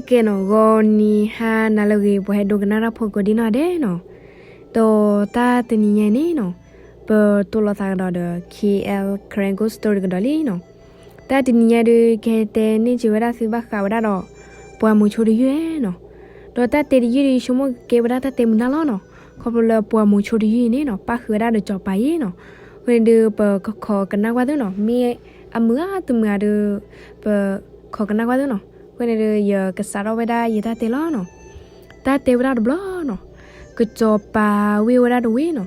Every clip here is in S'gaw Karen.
ကဲနီၤ ဂီၤနံၤဟါနၤလၢအဂ့ၤ ပှၤဟဲဒိကနၣ်တၢ်ဖိကိးဒံနီၢ်ဒဲးနီၤ, ဒီးတၢ်တနံၤညါအံၤန့ၣ်နီၤ, ပတိၢ်လီၤသးကဒီးဒီး K L Karen Ghost Story ကဒီးလံနီၤ. တၢ်တနံၤညါဒုး ကဟဲတဲန့ၢ်စၢၤဝဲဒၣ်သုဘၣ်ဃးဝဲဒၣ်ဒီး ပှၤမိၤဆိတယုၢ်နီၤ. ဒီးတၢ်တဲတယုၢ်ဒုး ယဆိကမိၣ်ကကဲဝဲဒၣ်တၢ်တဲမုာ်နၢ်လီၤနီၤ, ခီဖျိလၢပှၤမိၤဆိတယုၢ်အံၤန့ၣ်နီၤ ပၣ်ဃုာ်ဝဲဒၣ်ဒီးစီၤပၤအံၤနီၤ. အဃိန့ၣ်ဒုး ပကခိးကနၣ်ကွၢ်သုနီၤ, မ့ၢ်အမုာ်ဧါတမုာ်ဧါဒုး ပခိးကနၣ်ကွၢ်သုနီၤ. အဃိန့ၣ်ဒုး ယကစးထီၣ်ဝဲဒၣ်ယတၢ်တဲလီၤနီၤ. တၢ်တဲဝဲဒၣ်တဘျီနီၤ, ကစီၤပၤဝ့ၢ်ဝဲဒၣ်တဝ့ၢ်နီၤ.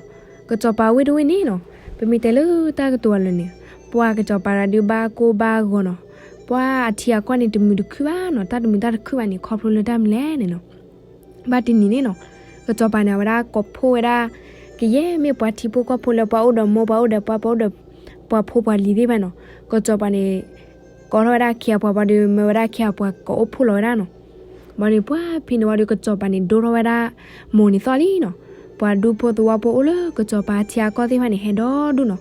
ကစီၤပၤဝ့ၢ်တဝ့ၢ်န့ၣ်နီၤ, ပမ့ၢ်တဲလၢတၢ်ကတိၤအလၢာ်န့ၣ်, ပှၤကစီၤပၤတဂၤဒုးဘၣ်ကိၢ်ဘၣ်ဂီၤနီၤ, ပှၤအထံအကီၢ်န့ၣ်တမုာ်တခုၣ်ဘၣ်နီၤ, တၢ်တမုာ်တၢ်တခုၣ်ဘၣ်န့ၣ် ခီဖျိလၢတၢ်မနုၤလဲၣ်န့ၣ်နီၤ. ဘၣ်တနံၤန့ၣ်နီၤ, ကစီၤပၤန့ၣ် အဝဲဒၣ်ကိးဖှိၣ်ဝဲဒၣ် ကယဲၢ်မ့ၢ်ပှၤထံဖိကီၢ်ဖိလၢပှၤအိၣ်ဒီးမိၢ်ပှၤအိၣ်ဒီးပှၤ ပှၤအိၣ်ဒီးပှၤဖိပှၤလံၤသ့ၣ်တဖၣ်နီၤ. ကစီၤပၤန့ၣ် ကိးထီၣ်ဝဲဒၣ်ခံဂၤပှၤ ပှၤဒီးမၢဝဲဒၣ်ခံဂၤပှၤ ကိးအိၣ်ဖှိၣ်လီၤဝဲဒၣ်နီၤ. ဘၣ်ဒီးပှၤဖဲန့ၣ်ဝံၤဒီး ကစီၤပၤန့ၣ်ဒိထီၣ်ဝဲဒၣ်မိၢ်န့ၣ်သီၣ်လံနီၤ. ပှၤဒူဖိသဝီဖိအိၣ်လၢကစီၤပၤထံအကီၢ်သ့ၣ်တဖၣ်န့ၣ် ဟဲဒီဒူၣ်နီၤ.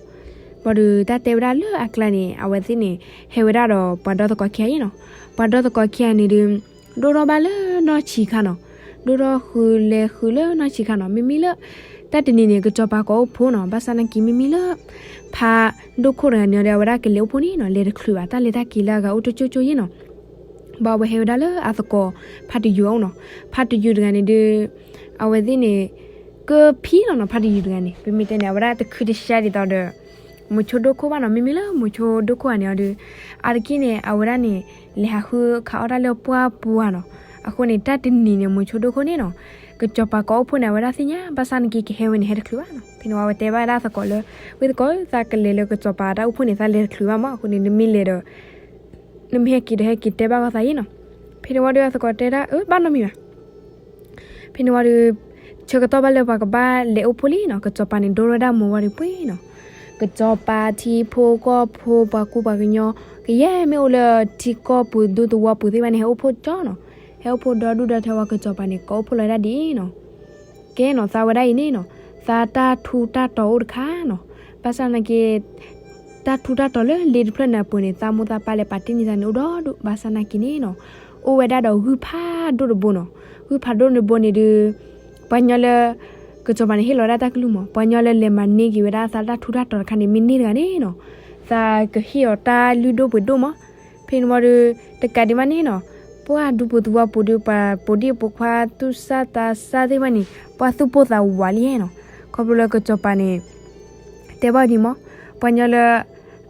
ဘၣ်ဒီးတၢ်တဲဝဲဒၣ်လၢအကျါန့ၣ် အဝဲသ့ၣ်န့ၣ် ဟဲဝဲဒၣ်ဒီးပှၤဒီသကိးခံဂၤအံၤနီၤ. ပှၤဒီသကိးခံဂၤန့ၣ်ဒုး ဒိၣ်ထီၣ်ဘၣ်လၢနီၢ်ဆံးခါနီၤ. ဒိၣ်ထီၣ်ဃုလဲၤဃုလၢနီၢ်ဆံးခါနီၤ. မ့မ့ၢ်လၢ တၢ်တနံၤန့ၣ် ကစီၤပၤကိးအိၣ်ဖှိၣ်နီၤ. ဘၣ်ဆၣ်နာ်က့ မ့မ့ၢ်လၢ ဖါဒိၣ်ခိၣ်တဂၤန့ၣ်ဒီး အဝဲဒၣ်ကလဲၤအိၣ်ဖှိၣ်န့ၣ်နီၤ လဲၤတချုးဘၣ် တၢ်လဲၤတၢ်က့ၤလၢအဂၤအိၣ်တကၠိကၠိယ့ၣ်နီၤ. ဘၣ်အဝဲဟဲဝဲဒၣ်လၢအသကိး ဖါတယုၢ်အအိၣ်နီၤ. ဖါတယုၢ်တဂၤန့ၣ်ဒုး အဝဲသ့ၣ်န့ၣ် ကဖံလီၤနီၤ. ဖါတယုၢ်တဂၤန့ၣ် ပမ့ၢ်တဲန့ၣ် အဝဲဒၣ်တခုတဆါဒ်သိးဒီး မိၤဆိဒိၣ်ခိၣ်ဘၣ်နီၤ. မ့မ့ၢ်လၢမိၤဆိဒိၣ်ခိၣ်ဂၤန့ၣ်အီၤဒုး အါတက့ၢ်န့ၣ် အဝဲဒၣ်န့ၣ် လဲၤဟးဃုခးအီၣ်တၢ်လၢပှၢ်ပူၤဧါနီၤ. အဃိန့ၣ် တၢ်တနံၤန့ၣ် မိၤဆိဒိၣ်ခိၣ်န့ၣ်နီၤ ကစီၤပၤကိးအိၣ်ဖှိၣ်န့ၣ် အဝဲဒၣ်သ့ၣ်ညါ ဘၣ်ဆၣ်နာ်က့ ကဟဲဝဲန့ၣ် ဟဲတချုးဘၣ်နီၤ. ဖဲန့ၣ်ဝံၤ အဝဲတဲဘၣ်ဝဲဒၣ်အသကိးလၢ ဝ့ၢ်သကိးဧၢ သးကလဲၤလၢကစီၤပၤတၢ်အိၣ်ဖှိၣ်န့ၣ် သးလဲၤတချုးဘၣ်မး. အဃိန့ၣ် နမ့ၢ်လဲၤဒီး နမ့ၢ်ဟဲက့ၤဒီးဟဲက့ၤတဲဘၣ်ဂီၢ်သးယ့ၣ်နီၤ. ဖဲန့ၣ်ဝံၤဒီးအသကိးတဲဒၣ် အၢ ဘၣ်နီတမံၤဘၣ်. ဖဲန့ၣ်ဝံၤဒီး ဆၢကတီၢ်ဘၣ်လၢပှၤကဘၣ်လဲၤအိၣ်ဖှိၣ်လံနီၤ ကစီၤပၤန့ၣ် ဒိထီၣ်ဝဲဒၣ်မိၢ်ဝံၤဒီးပှ့ၤနီၤ ကစီၤပၤထံဖိကီၢ်ဖိ ပှၤကူပှၤကညီ ကယဲၢ်မ့ၢ်အိၣ်လၢထံကီၢ်ပူၤ ဒူသဝီပူၤသ့ၣ်တဖၣ်န့ၣ် ဟဲအိၣ်ဖှိၣ်ကၠီနီၤ. ဟဲအိၣ်ဖှိၣ်ဒီဒူၣ်ဒီထၢဝံၤ ကစီၤပၤန့ၣ် ကိးအိၣ်ဖှိၣ်လီၤဝဲဒၣ်ဒ်အံၤနီၤ. ကဲနီၤ သးဝဲဒၣ်အံၤန့ၣ်နီၤ သးတၢ်ထူးတၢ်တီၤအိၣ်တခါနီၤ. ဘၣ်ဆၣ်နာ်က့ တၢ်ထူးတၢ်တီၤလၢလ့တဖျၢၣ်န့ၣ်အပူၤန့ၣ် သးမိၢ်သးပၢ်လဲၤပာ်တ့ၢ်န့ၢ်သးန့ၣ်အိၣ်ဒီဒူၣ် ဘၣ်ဆၣ်နာ်က့န့ၣ်နီၤ အိၣ်ဝဲဒၣ်ဒီးဂုၢ်ဖးဒိၣ်တဘိနီၤ. ဂုၢ်ဖးဒိၣ်တဘိန့ၣ်ဒုး ပှၤညီလၢ ကစီၤပၤန့ၣ်ဟ့ၣ်လီၤဝဲဒၣ်တၢ်ကလုၢ်မး ပှၤညီလၢလဲၤမၤန့ၢ်က့ၤဝဲဒၣ်သးတၢ်ထူးတၢ်တီၤတခါန့ၣ် မ့ၢ်န့ၢ်တဂၤန့ၣ်နီၤ သးကဟ့ၣ်အီၤတၢ်လုၢ်ဒိၣ်ပှ့ၤဒိၣ်မး. ဖဲန့ၣ်ဝံၤဒီး တကးဒံးဘၣ်န့ၣ်နီၤ ပှၤဒူဖိသဝီဖိဒီး ပှၤဖိဒံဖိခွါသူၣ်စၢ်သးစၢ်သ့ၣ်တဖၣ်န့ၣ် ပှၤသူၣ်ပိၢ်သးဝးလံနီၤ. ခီဖျိလၢကစီၤပၤန့ၣ် တဲဘၣ်ဒ်မး ပှၤညီလၢ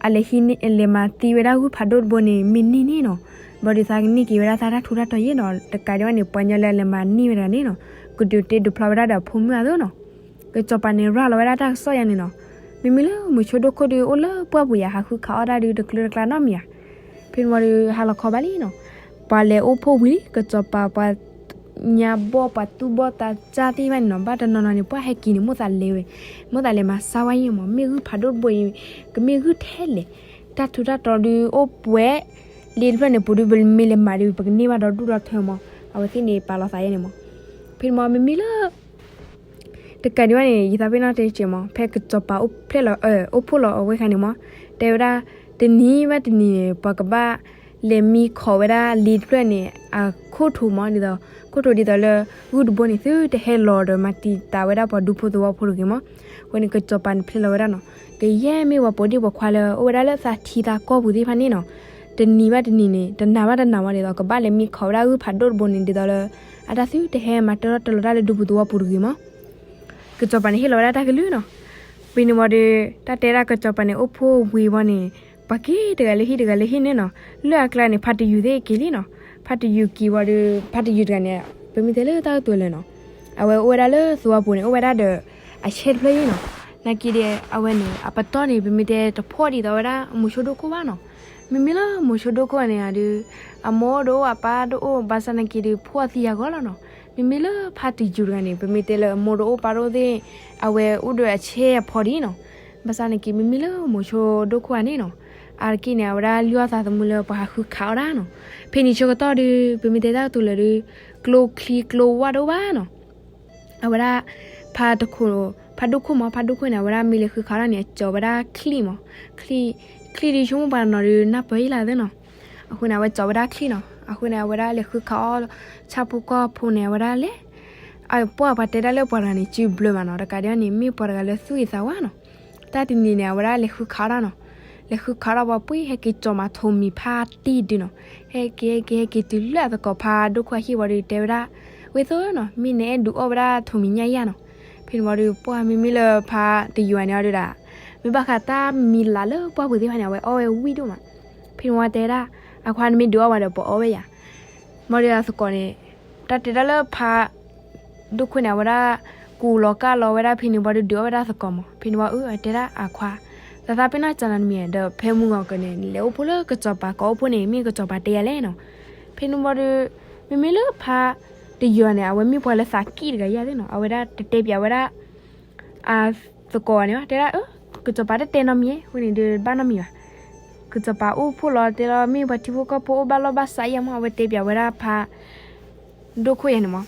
အလဲၤဟံးန့ၢ် လဲၤမၤသံဝဲဒၣ်ဂုၢ်ဖးဒိၣ်တဘိန့ၣ် မ့ၢ်န့ၢ်န့ၣ်နီၤ ဘၣ်ဒီးသးကန့ၢ်က့ၤဝဲဒၣ်သးတၢ်ထူးတၢ်တီၤယ့ၣ်နီၤ. တကးဒံးဘၣ်န့ၣ် ပှၤညီလၢအလဲၤမၤန့ၢ်ဝဲတဂၤန့ၣ်နီၤ ကဒုးတ့ဒုးဖျီဝဲဒၣ်ဒီးအဖိမုၣ်အသိးနီၤ. ကစီၤပၤန့ၣ် ရၤလီၤဝဲဒၣ်တၢ်ကစီၣ်ယါန့ၣ်နီၤ. မ့မ့ၢ်လၢမိၤဆိဒိၣ်ခိၣ်ဒီး အိၣ်လၢပှၢ်ပူၤယါ ဟးဃုခးအီၣ်တၢ်ဒုးတကျၢၤတကျါနီတမံၤဧါ. ဖဲန့ၣ်ဝံၤဒီး ဟါလီၤခီဘၣ်လံနီၤ. ပှၤလဲၤအိၣ်ဖှိၣ်ဝံၤလံ ကစီၤပၤ ပှၤညါဘီၣ် ပှၤသူၣ်ဘီၣ်သးစၢ်သ့ၣ်တဖၣ်န့ၣ်နီၤ ဘၣ်တနီၤနီၤန့ၣ် ပှၤဟဲက့ၤန့ၣ် မိၣ်သးလဲၤဝဲ မိၣ်သးလဲၤမၤစၢ်ဝဲယ့ၣ်မး မ့ၢ်ဂုၢ်ဖးဒိၣ်တဘိအံၤ ကမ့ၢ်ဂုၢ်ထဲလဲၣ် တၢ်ထူးတၢ်တီၤဒုးအိၣ်ပှဲၤ လ့တဖျၢၣ်န့ၣ်ပူၤဒုး ပမ့ၢ်လဲၤမၤဒုး ပကန့ၢ်ဘၣ်ဒီဒူၣ်ဒီထၢမး. အဝဲသ့ၣ်န့ၣ် ပာ်လီၤသးယါန့ၣ်မး. ဖဲန့ၣ်မး မ့မ့ၢ်လၢ တကးဒံးဘၣ်န့ၣ် ယသးပ့ၤနီၣ်တဲက့ၤမး ဖဲကစီၤပၤအိၣ်ဖျဲၣ်လီၤ အိၣ်ဖှိၣ်လီၤအဝဲခါန့ၣ်မး တဲဝဲဒၣ် တနံၤဘၣ်တနံၤန့ၣ် ပှၤကဘၣ်လဲၤမံခီးဝဲဒၣ်လ့တဖျၢၣ်န့ၣ် အခိၣ်ထိးမး ဒ်သိး ခိၣ်ထိးဒ်သိးလၢ ဂုၢ်တဘိန့ၣ် သုတဟဲလီၤဒီးမၤတံာ်တာ်ဝဲဒၣ်ပှၤဒူဖိသဝီဖိတဂ့ၤမး. အဃိန့ၣ် ကစီၤပၤန့ၣ်ဖျဲၣ်လီၤဝဲဒၣ်နီၤ ကယဲၢ်မ့ၢ်ပှၤဖိဒံဖိခွါလၢ အိၣ်ဝဲဒၣ်လၢသးထံသးကီၢ်ပူၤသ့ၣ်တဖၣ်န့ၣ်နီၤ တနံၤဘၣ်တနံၤန့ၣ် တနၤဘၣ်တနၤမး ဒ်သိး ကဘၣ်လဲၤမံခီးဝဲဒၣ်ဂုၢ်ဖးဒိၣ်တဘိန့ၣ် ဒ်သိးလၢ အတၢ်သုတဟဲမၤတၢထီၣ်တၢလီၤတၢ်လၢဒူဖိသဝီပူၤတဂ့ၤမး. ကစီၤပၤန့ၣ်ဟ့ၣ်လီၤဝဲဒၣ်တၢ်ကလုၢ်နီၤ. ဖဲန့ၣ်ဝံၤဒီး တၢ်တဲဒၣ်ကစီၤပၤန့ၣ် အိၣ်ဖှိၣ်ဝံၤဝံၤန့ၣ် ပှၤက့ၤတဂၤလၢဟံၣ်တဂၤလၢဟံၣ်န့ၣ်နီၤ. လၢအကျါန့ၣ် ဖါတယုၢ်သ့ၣ်က့ၤလံနီၤ. ဖါတယုၢ်က့ၤဝံၤဒီး ဖါတယုၢ်တဂၤန့ၣ် ပမ့ၢ်တဲလၢတၢ်ကတိၤလၢာ်နီၤ, အဝဲအိၣ်ဝဲဒၣ်လၢသဝီပူၤန့ၣ် အိၣ်ဝဲဒၣ်ဒီးအဆဲတဖျၢၣ်ယ့ၣ်နီၤ. နာ်က့ဒီး အဝဲန့ၣ် အပတီၢ်န့ၣ် ပမ့ၢ်တဲတဖှီၣ်ဒ်သိးဝဲဒၣ် မိၤဆိဒိၣ်ခိၣ်ဘၣ်နီၤ. မ့မ့ၢ်လၢမိၤဆိဒိၣ်ခိၣ်န့ၣ်ဒီး အမိၢ်တအိၣ်အပၢ်တအိၣ် ဘၣ်ဆၣ်နာ်က့ဒီး ဖိအသံယာ်ဂီၢ်လီၤနီၤ. မ့မ့ၢ်လၢဖါတယုၢ်တဂၤန့ၣ် ပမ့ၢ်တဲလၢအမိၢ်တအိၣ်ပၢ်တအိၣ်သ့ၣ် အဝဲအိၣ်ဒီးအဆဲအဖီဒ်နီၤ. ဘၣ်ဆၣ်နာ်က့ မ့မ့ၢ်လၢမိၤဆိဒိၣ်ခိၣ်ဧါန့ၣ်နီၤ, အါတက့ၢ်န့ၣ် အဝဲဒၣ်လုၢ်အီၣ်သးသမူလၢပှၤဟးဃုခးအီၣ်ဒၣ်နီၤ. ဖဲန့ၣ်ဆၢကတီၢ်ဒီး ပမ့ၢ်တဲတၢ်ကတိၤလၢာ်ဒီး ကျိချံကျိဝၣ်တအိၣ်ဘၣ်နီၤ. အဝဲဒၣ် ဖါတခိၣ် ဖါဒိၣ်ခိၣ်မး ဖါဒိၣ်ခိၣ်န့ၣ် အဝဲဒၣ်မ့ၢ်လဲၤဃုခးအီၣ်ဒၣ်န့ၣ် အကၠီၤဝဲဒၣ်ချံၣ်မး. ချံၣ် ချံၣ်ဒုးဆိကမိၣ်ပှၤတနီၤဒီး နၢ်ပၢၢ်ယ့ၣ်လၢသ့ၣ်နီၤ. အဃိန့ၣ် အဝဲကၠီၤဝဲဒၣ်ချံၣ်နီၤ. အဃိန့ၣ် အဝဲဒၣ်လဲၤဃုခးအီၣ် ဆၣ်ဖိကီၢ်ဖိန့ၣ် အဝဲဒၣ်လဲၤ အပှၢ်ပှၤတဲဒၣ်လၢပှၤတဂၤန့ၣ် စုဘျၢမးနီၤ, တကးဒံးန့ၣ် မ့ၢ်ပှၤတဂၤလၢသူၣ်ဂ့ၤသးဝါနီၤ. တၢ်တနံၤန့ၣ် အဝဲဒၣ်လဲၤဃုခးဒၣ်နီၤ, လဲၤဃုခးဒီးပှၤပှ့ၤ ဟဲက့ၤကၠီၤမၤထိးမံၤဖါတံၢ်ဒုနီၤ, ဟဲက့ၤ ဟဲက့ၤ ဟဲက့ၤတုၤလၢအသကိးဖါဒိၣ်ခိၣ်အဟံၣ်ဝံၤဒီး တဲဝဲဒၣ်, ဝ့သိနီၤ, မ့ၢ်နအဲၣ်ဒုးအီၣ်ဝဲဒၣ်ထိးမံၤညၣ်ယၤနီၤ. ဖဲန့ၣ်ဝံၤဒီး ပှၢ်မ့မ့ၢ်လၢဖါတယိၤန့ၣ်အီၤဒုဒၣ်, မ့ၢ်ဘၣ်ဃးတၢ်မံၤလၤလၢပှၢ်ပူၤသ့ၣ်တဖၣ်န့ၣ် အဝဲအီၣ်ဝဲဝံၣ်ဒိၣ်မး. ဖဲန့ၣ်ဝံၤတဲဒၣ်, အခွါ နမ့ၢ်ဒုးအီၣ်ဝဲဒီး ပအီၣ်ဝဲယၤ. မ့ၢ်ဒီးအသကိးန့ၣ် တၢ်တဲဒၣ်လၢဖါ ဒိၣ်ခိၣ်န့ၣ် အဝဲဒၣ် ကူးလီၤကၢ်လီၤဝဲဒၣ် ဖဲန့ၣ်ဝံၤဒီး ဒုးအီၣ်ဝဲဒၣ်သကိးမး. ဖဲန့ၣ်ဝံၤ အတဲဒၣ်အခွါ, သးသးပ့ၤနီၣ်စၢၤနၤတမံၤဒီး ဖဲမုၢ်ဂီၤကန့ၣ် လဲၤအိၣ်ဖှိၣ်လၢကစီၤပၤကိးအိၣ်ဖှိၣ်န့ၣ် မ့ၢ်ကစီၤပၤတဲယၤလဲၣ်နီၤ. ဖဲန့ၣ်ဝံၤဒီး မ့မ့ၢ်လၢဖါတယိၤန့ၣ် အဝဲမ့ၢ်ပှၤလၢသးကံၢ်တဂၤယၤသ့ၣ်နီၤ, အဝဲဒၣ်တတဲပၠးဝဲဒၣ် အသကိးန့ၣ် တဲဒၣ်, ကစီၤပၤတတဲနီတမံၤ, အဃိန့ၣ်ဒီး ဘၣ်နီတမံၤဘၣ်. ကစီၤပၤအိၣ်ဖှိၣ်လီၤတဲလီၤ မ့ၢ်ပှၤထံဖိကီၢ်ဖိအိၣ်ဘၣ်လီၢ်ဘၣ်စးယၤမး အဝဲတဲပၠးဝဲဒၣ်ဖါ ဒိၣ်ခိၣ်ယၤန့ၣ်မး.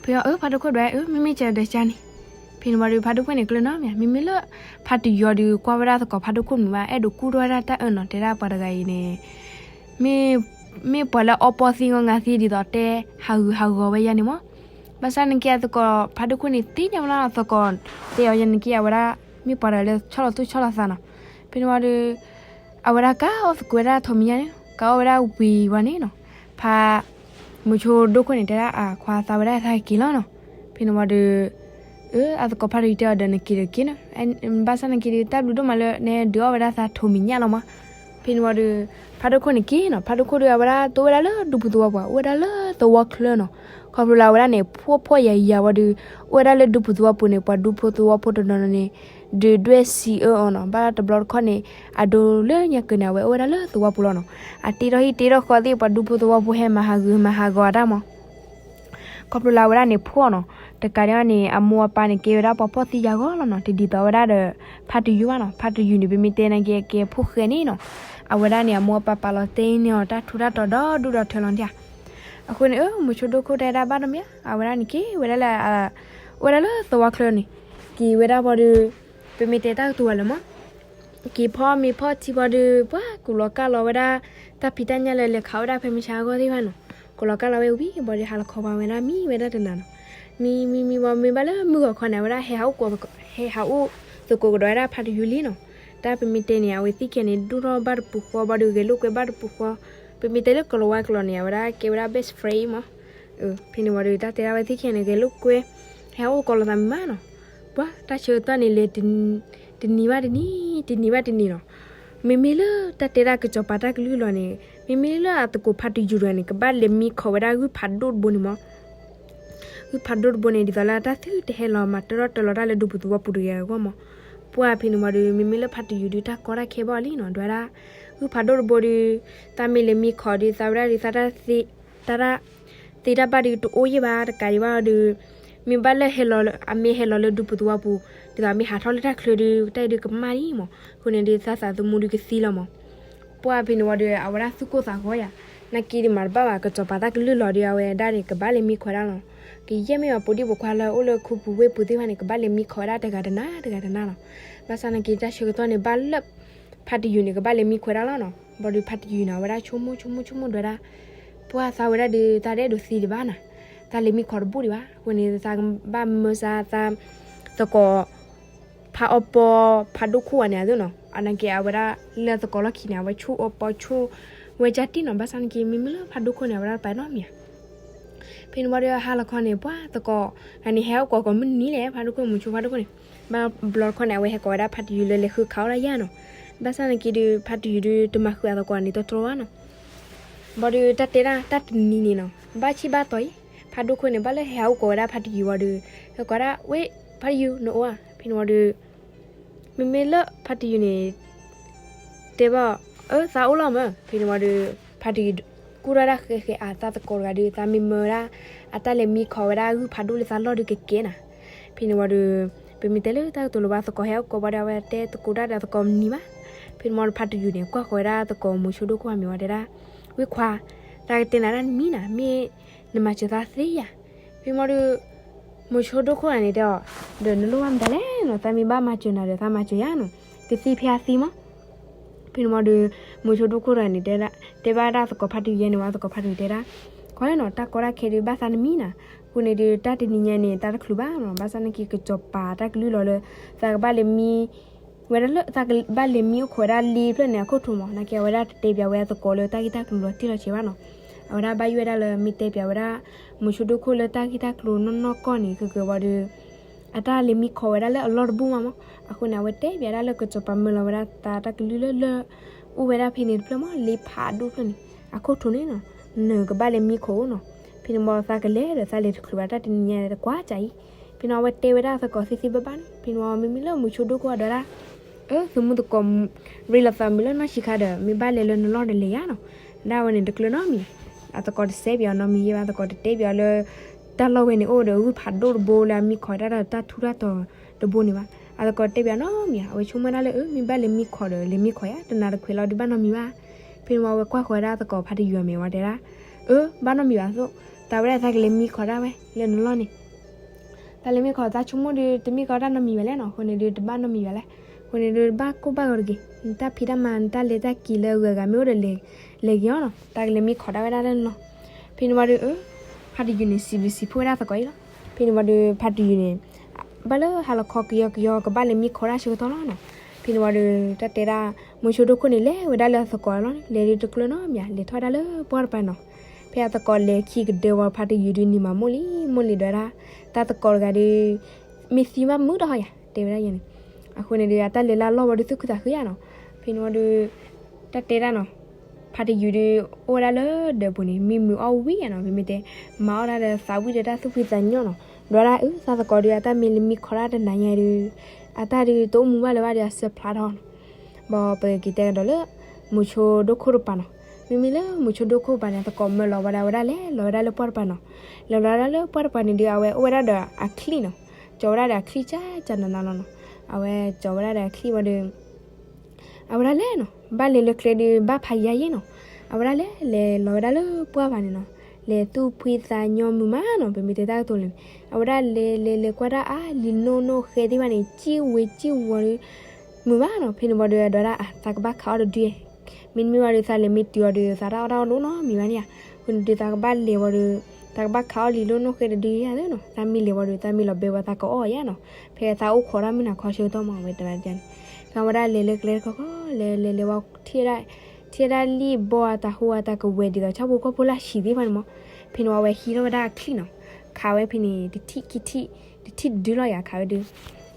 ဖဲအ ဖါဒိၣ်ခိၣ်ဒွဲ မ့မ့ၢ်ကဒီးကန့ၣ်. ဖဲန့ၣ်ဝံၤဒီး ဖါဒိၣ်ခိၣ်န့ၣ် ကျၢၤနီတမံၤ, မ့မ့ၢ်လၢ ဖါတယိၤဒီး ကွၢ်ဝဲဒၣ်သကိးဖါဒိၣ်ခိၣ်မံၤဘၣ် အဲၣ်ဒိးကူၣ်ထီၣ်ဝဲဒၣ်တၢ်အၢၣ်နီၤ, တဲဒၣ်ပှၤတဂၤအံၤန့ၣ် မ့ၢ်ပှၤလၢအီပီသံငီငါသံဒ်သိးတဲဟးဂူာ်ဟးဂီၤဝဲယၤန့ၣ်မး. ဘၣ်ဆၣ်နာ်က့အသကိးဖါဒိၣ်ခိၣ်န့ၣ် သ့ၣ်ညါဝဲလီၤ အသကိးတဲအီၤယၤနာ်က့ အဝဲဒၣ် မ့ၢ်ပှၤတဂၤလၢဆီၣ်လီၤသူၣ်ဆီၣ်လီၤသးနီၤ. ဖဲန့ၣ်ဝံၤဒီး အဝဲဒၣ်ကအိၣ်သကိးဝဲဒၣ်ထိးမံၤညၣ်န့ၣ် ကအိၣ်ဝဲဒၣ်ဝံၤဝဲန့ၣ်နီၤ. ဖါ မုဆိဒိၣ်ခိၣ်န့ၣ် တဲဒၣ်အခွါ သးဝဲဒၣ်သးက့ၤလီၤနီၤ. ဖဲန့ၣ်ဝံၤဒီး အသကိးဖါတယိၤတဲအီၤဒီး နက့ၤဒီးက့ၤနီၤ, ဘၣ်ဆၣ်နာ်က့ဒီး တၢ်ဘျုးဒိၣ်မးလၢ နဒုးအီၣ်ဝဲဒၣ်သးထိးမံၤညၣ်လီၤမး. ဖဲန့ၣ်ဝံၤဒီး ဖါဒိၣ်ခိၣ်န့ၣ်က့ၤနီၤ, ဖါဒိၣ်ခိၣ်ဒီး အဝဲဒၣ်တအိၣ်ဝဲဒၣ်လၢဒူပူၤသဝီပူၤ အိၣ်ဝဲဒၣ်လၢသဝီချၢနီၤ. ခီဖျိလၢအဝဲဒၣ်န့ၣ်ဖှီၣ်ဖှီၣ်ယာ်ယာ်ဝံၤဒီး အိၣ်ဝဲဒၣ်လၢဒူပူၤသဝီပူၤန့ၣ် ပှၤဒူဖိသဝီဖိတနီၤနီၤန့ၣ် ဒုးဒွဲၣ်စံးအၢအီၤနီၤ. ဘၣ်တဘျီတခီၣ်န့ၣ် အဒိလၢညါကၢန့ၣ် အဝဲအိၣ်ဝဲဒၣ်လၢသဝီပူၤလီၤနီၤ. အတ့ထီၣ်ဟံၣ်တ့ထီၣ်ဃီသ့ၣ် ပှၤဒူဖိသဝီဖိဟဲမၤဟးဂူာ်မၤဟးဂီၤအတၢ်မး. ခီဖျိလၢအဝဲဒၣ်န့ၣ်ဖှီၣ်နီၤ, တကးဒံးန့ၣ် အမိၢ်အပၢ်န့ၣ် ကဲဝဲဒၣ်ပှၤဖှီၣ်သံယာ်ဂီၢ်လီၤနီၤ, တဒ်သိးဝဲဒၣ်ဒီး ဖါတယုၢ်ဘၣ်နီၤ. ဖါတယုၢ်န့ၣ် ပမ့ၢ်တဲနာ်က့ ကဲဖိၣ်ဃဲန့ၣ်နီၤ, အဝဲဒၣ်န့ၣ် အမိၢ်အပၢ်ပာ်လီၤတဲန့ၢ်အီၤတၢ်ထူးတၢ်တီၤဒီဒူၣ်ဒီထၢလီၤဒၣ်. အဃိန့ၣ် မုဆိဒိၣ်ခိၣ်တဲဒၣ်ဘၣ်နီတမံၤ, အဝဲဒၣ်န့ၣ်က့ၤဝဲဒၣ်လၢ အိၣ်ဝဲဒၣ်လၢသဝီချၢန့ၣ်, က့ၤဝဲဒၣ်ဘၣ်ဒီး ပမ့ၢ်တဲတၢ်ကတိၤဝဲလၢမး က့ၤဖီမ့ၤဖီထံဘၣ်ဒီး ပှၤကူးလီၤကၢ်လီၤဝဲဒၣ် တၢ်ဖံးတၢ်ညၣ်လၢလဲၤခးဝဲဒၣ်ဖဲမုၢ်ဆါအဂီၢ်သ့ၣ်တဖၣ်နီၤ. ကူးလီၤကၢ်လီၤဝဲဝံၤဘၣ်ဒီး ဟါလီၤခီပှၤဝဲဒၣ်မံဝဲဒၣ်တနၤနီၤ. မံမံမံဘၣ် မ့ၢ်ဘၣ်လၢမုၢ်ဂီၤခီန့ၣ် အဝဲဒၣ်ဟဲဟးအိၣ်ကိး ဟဲဟးအိၣ်သကိးကဒီးဝဲဒၣ်ဖါတယုၢ်လံနီၤ. တၢ်ပမ့ၢ်တဲန့ၣ် အဝဲသ့ၣ်ခံဂၤန့ၣ် ဒိၣ်ထီၣ်ဘၣ်တပူၤဃီဘၣ်ဒီး ဂဲၤလိာ်ကွဲဘၣ်တပူၤဃီ, ပမ့ၢ်တဲလၢကလီၤဝါကျိာ်န့ၣ် အဝဲဒၣ်ကဲဝဲဒၣ် best friend မး. ဖဲန့ၣ်ဝံၤဒီး တၢ်တဲဒၣ်ဝဲသ့ၣ်ခံဂၤန့ၣ် ဂဲၤလိာ်ကွဲ ဟဲအိၣ်ကိးလိာ်သးမံၤမးနီၤ. ပှၤတၢ်ဆၢကတီၢ်န့ၣ်လဲၤ တနံၤဘၣ်တနံၤ တနံၤဘၣ်တနံၤနီၤ. မ့မ့ၢ်လၢတၢ်တဲဒၣ်ကစီၤပၤတၢ်ကလုၢ်လီၤန့ၣ် မ့မ့ၢ်လၢအသကိးဖါတယုၢ်တဂၤန့ၣ် ကဘၣ်လဲၤမံခီးဝဲဒၣ်ဂုၢ်ဖးဒိၣ်တဘိန့ၣ်မး. ဂုၢ်ဖးဒိၣ်တဘိန့ၣ် ဒ်သိးလၢတၢ်သုတဟဲလီၤမၤတၢထီၣ်တၢလီၤတၢ်လၢဒူပူၤသဝီပူၤတဂ့ၤအဂီၢ်မး. ပှၢ်ဖဲန့ၣ်ဝံၤဒီး မ့မ့ၢ်လၢဖါတယုၢ်ဒုး တၢ်ကီတၢ်ခဲဘၣ်လံနီၤ, ဒွးဒၣ် ဂုၢ်ဖးဒိၣ်တဘိဒီး သးမ့ၢ်လဲၤမံခီးဒီး သးဝဲဒၣ်ဒီး သးတၢ်သ့ တၢ်တၢ်သ့တၢ်ဘၣ်ဒီးတအိၣ်ယဲၢ်ဘၣ်တကးဒံးဘၣ်ဒီး မ့ၢ်ဘၣ်လၢဟဲလီၤလၢ အမ့ၢ်ဟဲလီၤလၢဒူပူၤသဝီပူၤ ဒ်သိးအမ့ၢ်ဟးထီၣ်လၢတၢ်ချၢဒီး တၢ်အံၤဒုးကမၣ်လံမး. အဃိန့ၣ်ဒီး သးသးသမူဒုးကသံလီၤမး. ပှၢ်ဖဲန့ၣ်ဝံၤဒီး အဝဲဒၣ်သူၣ်ကိၢ်သးဂီၤယၤ, နာ်က့ဒီးမၤတဘၣ်ဘၣ် ကစီၤပၤတၢ်ကလုၢ်လီၤဒီး အဝဲဒၣ်န့ၣ် ကဘၣ်လဲၤမံခီးဝဲဒၣ်လီၤ. ကယဲၢ်မ့ၢ်အပိာ်ဒံၣ်ပိာ်ခွါလၢအိၣ်လၢခူပူၤဝ့ၢ်ပူၤသ့ၣ်တဖၣ်န့ၣ် ကဘၣ်လဲၤမံခီးဝဲဒၣ်တဂၤတနၤတဂၤတနၤလီၤ. ဘၣ်ဆၣ်နာ်က့ တၢ်ဆၢကတီၢ်န့ၣ် ဘၣ်လၢ ဖါတယုၢ်န့ၣ် ကဘၣ်လဲၤမံခီးဝဲဒၣ်လီၤနီၤ. ဘၣ်ဒီးဖါတယုၢ်န့ၣ် အဝဲဒၣ်ဆိကမိၣ်ဆိကမိၣ်ဆိကမိၣ်ဒွးဒၣ်, ပှၢ်သးဝဲဒၣ်ဒီး သးတအဲၣ်ဒိးသံဒံးဘၣ်နၤ, သးလဲၤမံခီးတဘူၣ်ဒံးဘၣ်. အဃိန့ၣ် သးဘၣ်မၢစါသး သကိး ဖါအီပီ ဖါဒိၣ်ခိၣ်ဝဲန့ၣ်အသိးနီၤ. အနာ်က့ အဝဲဒၣ်လၢသကိးလီၢ်ခံန့ၣ် အဝဲဆိၣ်အီပီဆိၣ်ဝဲကၢ်တံၢ်နီၤ. ဘၣ်ဆၣ်နာ်က့ မ့မ့ၢ်လၢဖါဒိၣ်ခိၣ်န့ၣ် အဝဲဒၣ်တပာ်နီတမံၤဧါ. ဖဲန့ၣ်ဝံၤဒီး ဟါလီၤခီန့ၣ် ပှၢ်သကိးဂၤန့ၣ် ဟဲအိၣ်ကိးကိးမုၢ်နံၤလဲၣ် ဖါဒိၣ်ခိၣ် မုဆိဖါဒိၣ်ခိၣ်န့ၣ်. ဘၣ်ဘျီတခီန့ၣ် အဝဲဟဲကိးဝဲဒၣ်ဖါတယုၢ်လၢလဲၤဃုခးအီၣ်ဒၣ်ယဲၢ်နီၤ. ဘၣ်ဆၣ်နာ်က့ဒီး ဖါတယုၢ်ဒီး တမၤဃုာ်အသကိးန့ၣ်တတြီဘၣ်နီၤ. ဘၣ်ဒီးတၢ်တဲဒၣ်တၢ်တနံၤန့ၣ်နီၤ ဘၣ်ဆံၣ်ဘၣ်တီၤအံၤ ဖါဒိၣ်ခိၣ်န့ၣ် ဘၣ်လၢဟဲဟးအိၣ်ကိးဝဲဒၣ်ဖါတယုၢ်ဝံၤဒီး ဟဲကိးဒၣ် ဝ့ၢ် ဖါတယုၢ်နအိၣ်ဧါ. ဖဲန့ၣ်ဝံၤဒီး မ့မ့ၢ်လၢဖါတယုၢ်န့ၣ် တဲဘၣ် အၢ သးအိၣ်လီၤမး. ဖဲန့ၣ်ဝံၤဒီး ဖါတယုၢ် ကူၣ်ထီၣ်ဒၣ်ဃဲဃဲအသးသကိးတဂၤဒီး သးမ့ၢ်မၢဝဲဒၣ် အတၢ်လဲၤမံခီးဝဲဒၣ်ဂုၢ်ဖးဒိၣ်လၢသးလီၢ်ဒီးကကဲနၤ. ဖဲန့ၣ်ဝံၤဒီး ပမ့ၢ်တဲလၢတၢ်ကတိၤလၢၤဘၣ် သကိးဟဲအိၣ်ကိးဘၣ်ဒီး အဝဲတဲသကိးဒၣ်ဒီးသကိးမနံၤဘၣ်. ဖဲန့ၣ်ဝံၤဒီး ဖါတယုၢ်န့ၣ် ကွၢ်ဃီၤဝဲဒၣ်သကိးမုဆိဒိၣ်ခိၣ်အမံၤဝံၤတဲဒၣ် ဝ့ၢ်ခွါ တၢ်ကတဲနၤဒၣ်နမံၤနၤ မ့ၢ်နမၤစၢၤသးသ့ယၤ. ဖဲမ့ၢ်ဒီး မုဆိဒိၣ်ခိၣ်န့ၣ်တဲအီၤ ဒီးနလိၣ်ဘၣ်မတၤလဲၣ်နီၤ သးမ့ၢ်ဘၣ်မၤစၢၤနၤဒီး သးမၤစၢၤယၤနီၤ ကသံဖဲအသံမး. ဖဲန့ၣ်ဝံၤဒီး မိၤဆိဒိခိၣ်တဂၤန့ၣ် တဲဒၣ်, တဲဘၣ်ဒၣ်သကိးဖါတယုၢ်န့ၣ်ဝံၤ သကိးဖါတယုၢ်တဲဒၣ်, ခီနီၤ တၢ်ကီတၢ်ခဲဒုးဘၣ်သးနမံနၤ, အဃိန့ၣ်ဒုး တၢ်တနံၤညါန့ၣ် တၢ်တချုးဘၣ်နီၤ, ဘၣ်ဆၣ်နာ်က့ ကစီၤပၤတၢ်ကလုၢ်လီၤလၢ သးကဘၣ်လဲၤမံ ဝဲဒၣ်လၢ သးကဘၣ်လဲၤမံအိၣ်ခိးဝဲဒၣ်လ့တဖျၢၣ်န့ၣ် အခိၣ်ထံးမး, နာ်က့အဝဲဒၣ်တတဲပၠးဝဲအသကိးလၢတၢ်ဂ့ၢ်တၢ်ကျိၤလီၤတံၢ်လီၤဆဲးဘၣ်နီၤ, အဝဲဒၣ်ဘၣ်ယိၣ်ဝဲဒၣ်လၢမ့ၢ်တဲပၠးဝဲဒၣ် မိၤဆိဒိခိၣ်လၢတၢ်ဂ့ၢ်တၢ်ကျိၤနီၢ်နီၢ်ကီၢ်န့ၣ် ကကဝံၤဒီး အတၢ်လဲၤမံခိးဝဲဒၣ်လၢအလီၢ်တဘိမးမး, အဃိန့ၣ် အဝဲတဲပၠးဒၣ်လၢကစီၤပၤမၢလီၤဝဲဒၣ်သးတၢ်ကလုၢ်လၢလၢ အိၣ်ဝဲဒၣ်ဖဲန့ၣ်တဖျၢၣ်မး လ့ဖးဒိၣ်တဖျၢၣ်န့ၣ် အခိၣ်ထံးန့ၣ်နီၤ, နကဘၣ်လဲၤမံခိးနီၤ, ဖဲန့ၣ်ဝံၤသးကလဲၤဒီး သးလဲၤတချုးဘၣ် တၢ်တနံၤညါတကွၢ်ကၢ်အံၤ, ဖဲန့ၣ်ဝံၤ အဝဲတဲဝဲဒၣ်အသကိးသ့သ့ဘၣ်ဘၣ်န့ၣ်, ဖဲန့ၣ်ဝံၤ မ့မ့ၢ်လၢမိၤဆိဒိခိၣ်အဒိဒၣ် အၢ သုမုၢ်သကိး ရ့လိာ်သးမုာ်လၢနီၢ်ဆံးခါဒီး မ့ၢ်ဘၣ်လဲၤလၢနလီၢ်ဒီးလဲၤယါနီၤ, ဒၣ်ဝဲန့ၣ်တကျၢၤနီတမံၤ, အသကိးတစဲးပၠးအီၤနီတမံၤယဲဘၣ်, အသကိးတတဲပၠးအီၤလၢ တၢ်လီၢ်ဝဲန့ၣ်အိၣ်ဒီးဂုၢ်ဖးဒိၣ်တဘိလၢအမံခိးတၢ်ဒီးတၢ်ထူးတၢ်တီၤတဘိန့ၣ်ဘၣ်, အသကိးတတဲပၠးနီတမံၤ, အဝဲဆိကမိၣ်ဒၣ်လၢ အၢ မ့ၢ်ဘၣ်လဲၤမံခိးဒီး လဲၤမံခိးယါ တနၤတခွဲးလီၤဒုးဘၣ်နီတမံၤဘၣ်, ဖဲန့ၣ်ဝံၤ အဝဲကွၢ်ဃီၤဝဲဒၣ်အသကိးဖါတယုၢ်အမဲာ်ဝံၤတဲဒၣ်, အၢ ဘၣ်နီတမံၤဘၣ်သိး, သးဝဲဒၣ်သးကလဲၤမံခိးဒၣ်ဝဲလၢနလီၢ်န့ၣ် တၢ်လဲၤမံခိးသးဆိကမိၣ်ဒီး တမ့ၢ်ကီတၢ်နီတမံၤဘၣ်လဲၣ်နီၤ, အဃိန့ၣ်ဒီး တဘၣ်နီတမံၤဘၣ်လဲၣ်, အဃိန့ၣ်ဒီး တဘၣ်ကိၢ်ဘၣ်ဂီၤတဂ့ၤ, နတၢ်ဖံးတၢ်မၤ နတၢ်လဲၤတၢ်က့ၤလၢအဂၤဂၤမ့ၢ်အိၣ်ဒီး လဲၤက့ၤအီၤနီၤ, တၢ်ကလဲၤမံခိးဒၣ်ဝဲဒၣ်လၢနလီၢ်, ဖဲန့ၣ်ဝံၤဒီး အၢ ဖါတယုၢ်န့ၣ် စံးဘျုးစံးဖှိၣ်ဝဲဒၣ်သကိးအံၤလီၤ, ဖဲန့ၣ်ဝံၤဒီး ဖါတယုၢ်န့ၣ် ဘၣ်လၢဟါလီၤခီကယီကယီ ကဘၣ်လဲၤမံခိးတၢ်ဆၢကတီၢ်လီၤနီၤ, ဖဲန့ၣ်ဝံၤဒီး တၢ်တဲဒၣ် မိၤဆိဒိခိၣ်န့ၣ် လဲၤဝဲဒၣ်လၢအသကိးလီၤန့ၣ် လဲၤဒုးတကျၢၤနီတမံၤ လဲၤထီၣ်ဝဲဒၣ်လၢပှၢ်တပၤနီၤ, ဖဲအသကိးလဲၤခံကဒၢဝံၤ ဖါတယုၢ်ဒုးန့ၣ်မၤမိၢ်လံ မိၢ်လံဒီးဝဲဒၣ် တၢ်သကိးတဂၤဒီး မ့ၢ်သံဘၣ်မုာ်တဟီယၤ တဲဝဲဒၣ်ယဲန့ၣ်, အဃိန့ၣ်ဒီး အတၢ်လဲၤလၢအလီၢ်ဝံၤဒီးသူၣ်ခုသးခုယါနီၤ, ဖဲန့ၣ်ဝံၤဒီး တၢ်တဲဒၣ်နီၤ, ဖါတယုၢ်ဒီး အိၣ်ဝဲဒၣ်လၢဒၢးပူၤန့ၣ် မံမုာ်အီၣ်ဝံၣ်ယါနီၤ, ပမ့ၢ်တဲ မၤအီၣ်ဒၣ်ဒီးသးဝံၣ်ဒီးတၢ်သူၣ်ဖှံသးညီနီၤ, ဒီးဝဲဒၣ်အၢ သးသကိးဒီး အတၢ်မ့ၢ်လဲၤမံခိးဒၣ်တနၤညါဒီး အတၢ်ဒုးတအိၣ်မူဘၣ်လၢၤဘၣ်ဒီး အဆၢဖျါထီၣ်နီၤ, ဘၣ်ပက့ၤတဲကဒီးလၢ မိၤဆိဒိခိၣ်တပၤနီၤ, မ့မ့ၢ်လၢမိၤဆိဒိခိၣ်တပၤန့ၣ် အသကိးမၢလီၤဝဲဒၣ် ဝဲဒၣ်လဲၤလီၤဝဲဒၣ်လၢပှၢ်တပၤနီၤ, လဲၤလီၤဝဲဒၣ်လၢပှၢ်တပၤန့ၣ်ဒီး အဝဲအိၣ်ဝဲဒၣ်ဒီးအချံၣ်နီၤ, ကၠီၤဝဲဒၣ်ဒီးအချံၣ်ကၢကၢနးနးလီၤနီၤ, အဝဲကၠီၤဝဲဒၣ်ဒီးအချံၣ်ဝံၤဒီး အဝဲဒၣ်လဲၤနီၤ, ဘၣ်လဲၤလၢကျဲဒီး ဘၣ်ဖးယံၤယါယဲနီၤ, အဝဲဒၣ်လဲၤ လဲၤလီၤဝဲဒၣ်လၢပှၢ်ပၤန့ၣ်နီၤ, လဲၤသူၣ်ဖှံသးညီမုာ်မးနီၤ, ပမ့ၢ်တဲတၢ်ကတိၤလဲၣ်န့ၣ်, အဝဲဒၣ်လဲၤလဲၤလဲၤကွၢ်ဒၣ်အါ လံာ်နိၣ်နိၣ်ဃဲသ့ၣ်တဖၣ်န့ၣ် ကံၣ်ဝဲကံၣ်ဝီၤဒီး မုာ်မးနီၤ, ဖဲန့ၣ်ဝံၤဒီး အဒိဒၣ်အါ သးကဘၣ်ခးအီၣ်တဒု, မ့တမ့ၢ်ဝံၤဒီး သးလဲၤမ့ၢ်တုၤအီၤဒီး သးတၢ်အီၣ်တၢ်အီတအိၣ်နီတမံၤဘၣ်န့ၣ်ဧါ, အဃိန့ၣ်ဒီး သးကဘၣ်လဲၤဝံၤဒီး သးကဘၣ်ခးအီၣ်လံာ်နိၣ်နိၣ်ဃဲတဒုယါသ့နီၤ, သးမ့ၢ်လဲၤဝံၤဒီး သးမ့ၢ်လီၤဘဲဝဲသးကအီၣ်ယါနီၤ, ဖဲသးအိၣ်ခိးတၢ်မုၢ်နၤခီဆၢကတီၢ်မး အဝဲတဲဝဲန့ၣ်, ဖဲဝဲဒၣ်လဲၤလၢကျဲတခီခီ လဲၤလဲၤလဲၤဝံၤ ထံၣ်ဝဲဒၣ် ထံၣ်ဝဲဒၣ်လံာ်ဘီအတၢ်ဟိအတၢ်ကဝဲၤဒ်သိး ဆၣ်ဖိကီၢ်ဖိလၢဟံၣ်သ့ၣ်တဖၣ်န့ၣ်မး, ဖဲန့ၣ်ဝံၤအဝဲဟံးထီၣ်ဝဲဒၣ်အချံၣ်နီၤ, ခးဝဲဖဲန့ၣ် တထံၣ်ခံထံၣ် တထံၣ်တဒုလီၤယါ ခးဝဲဒုး,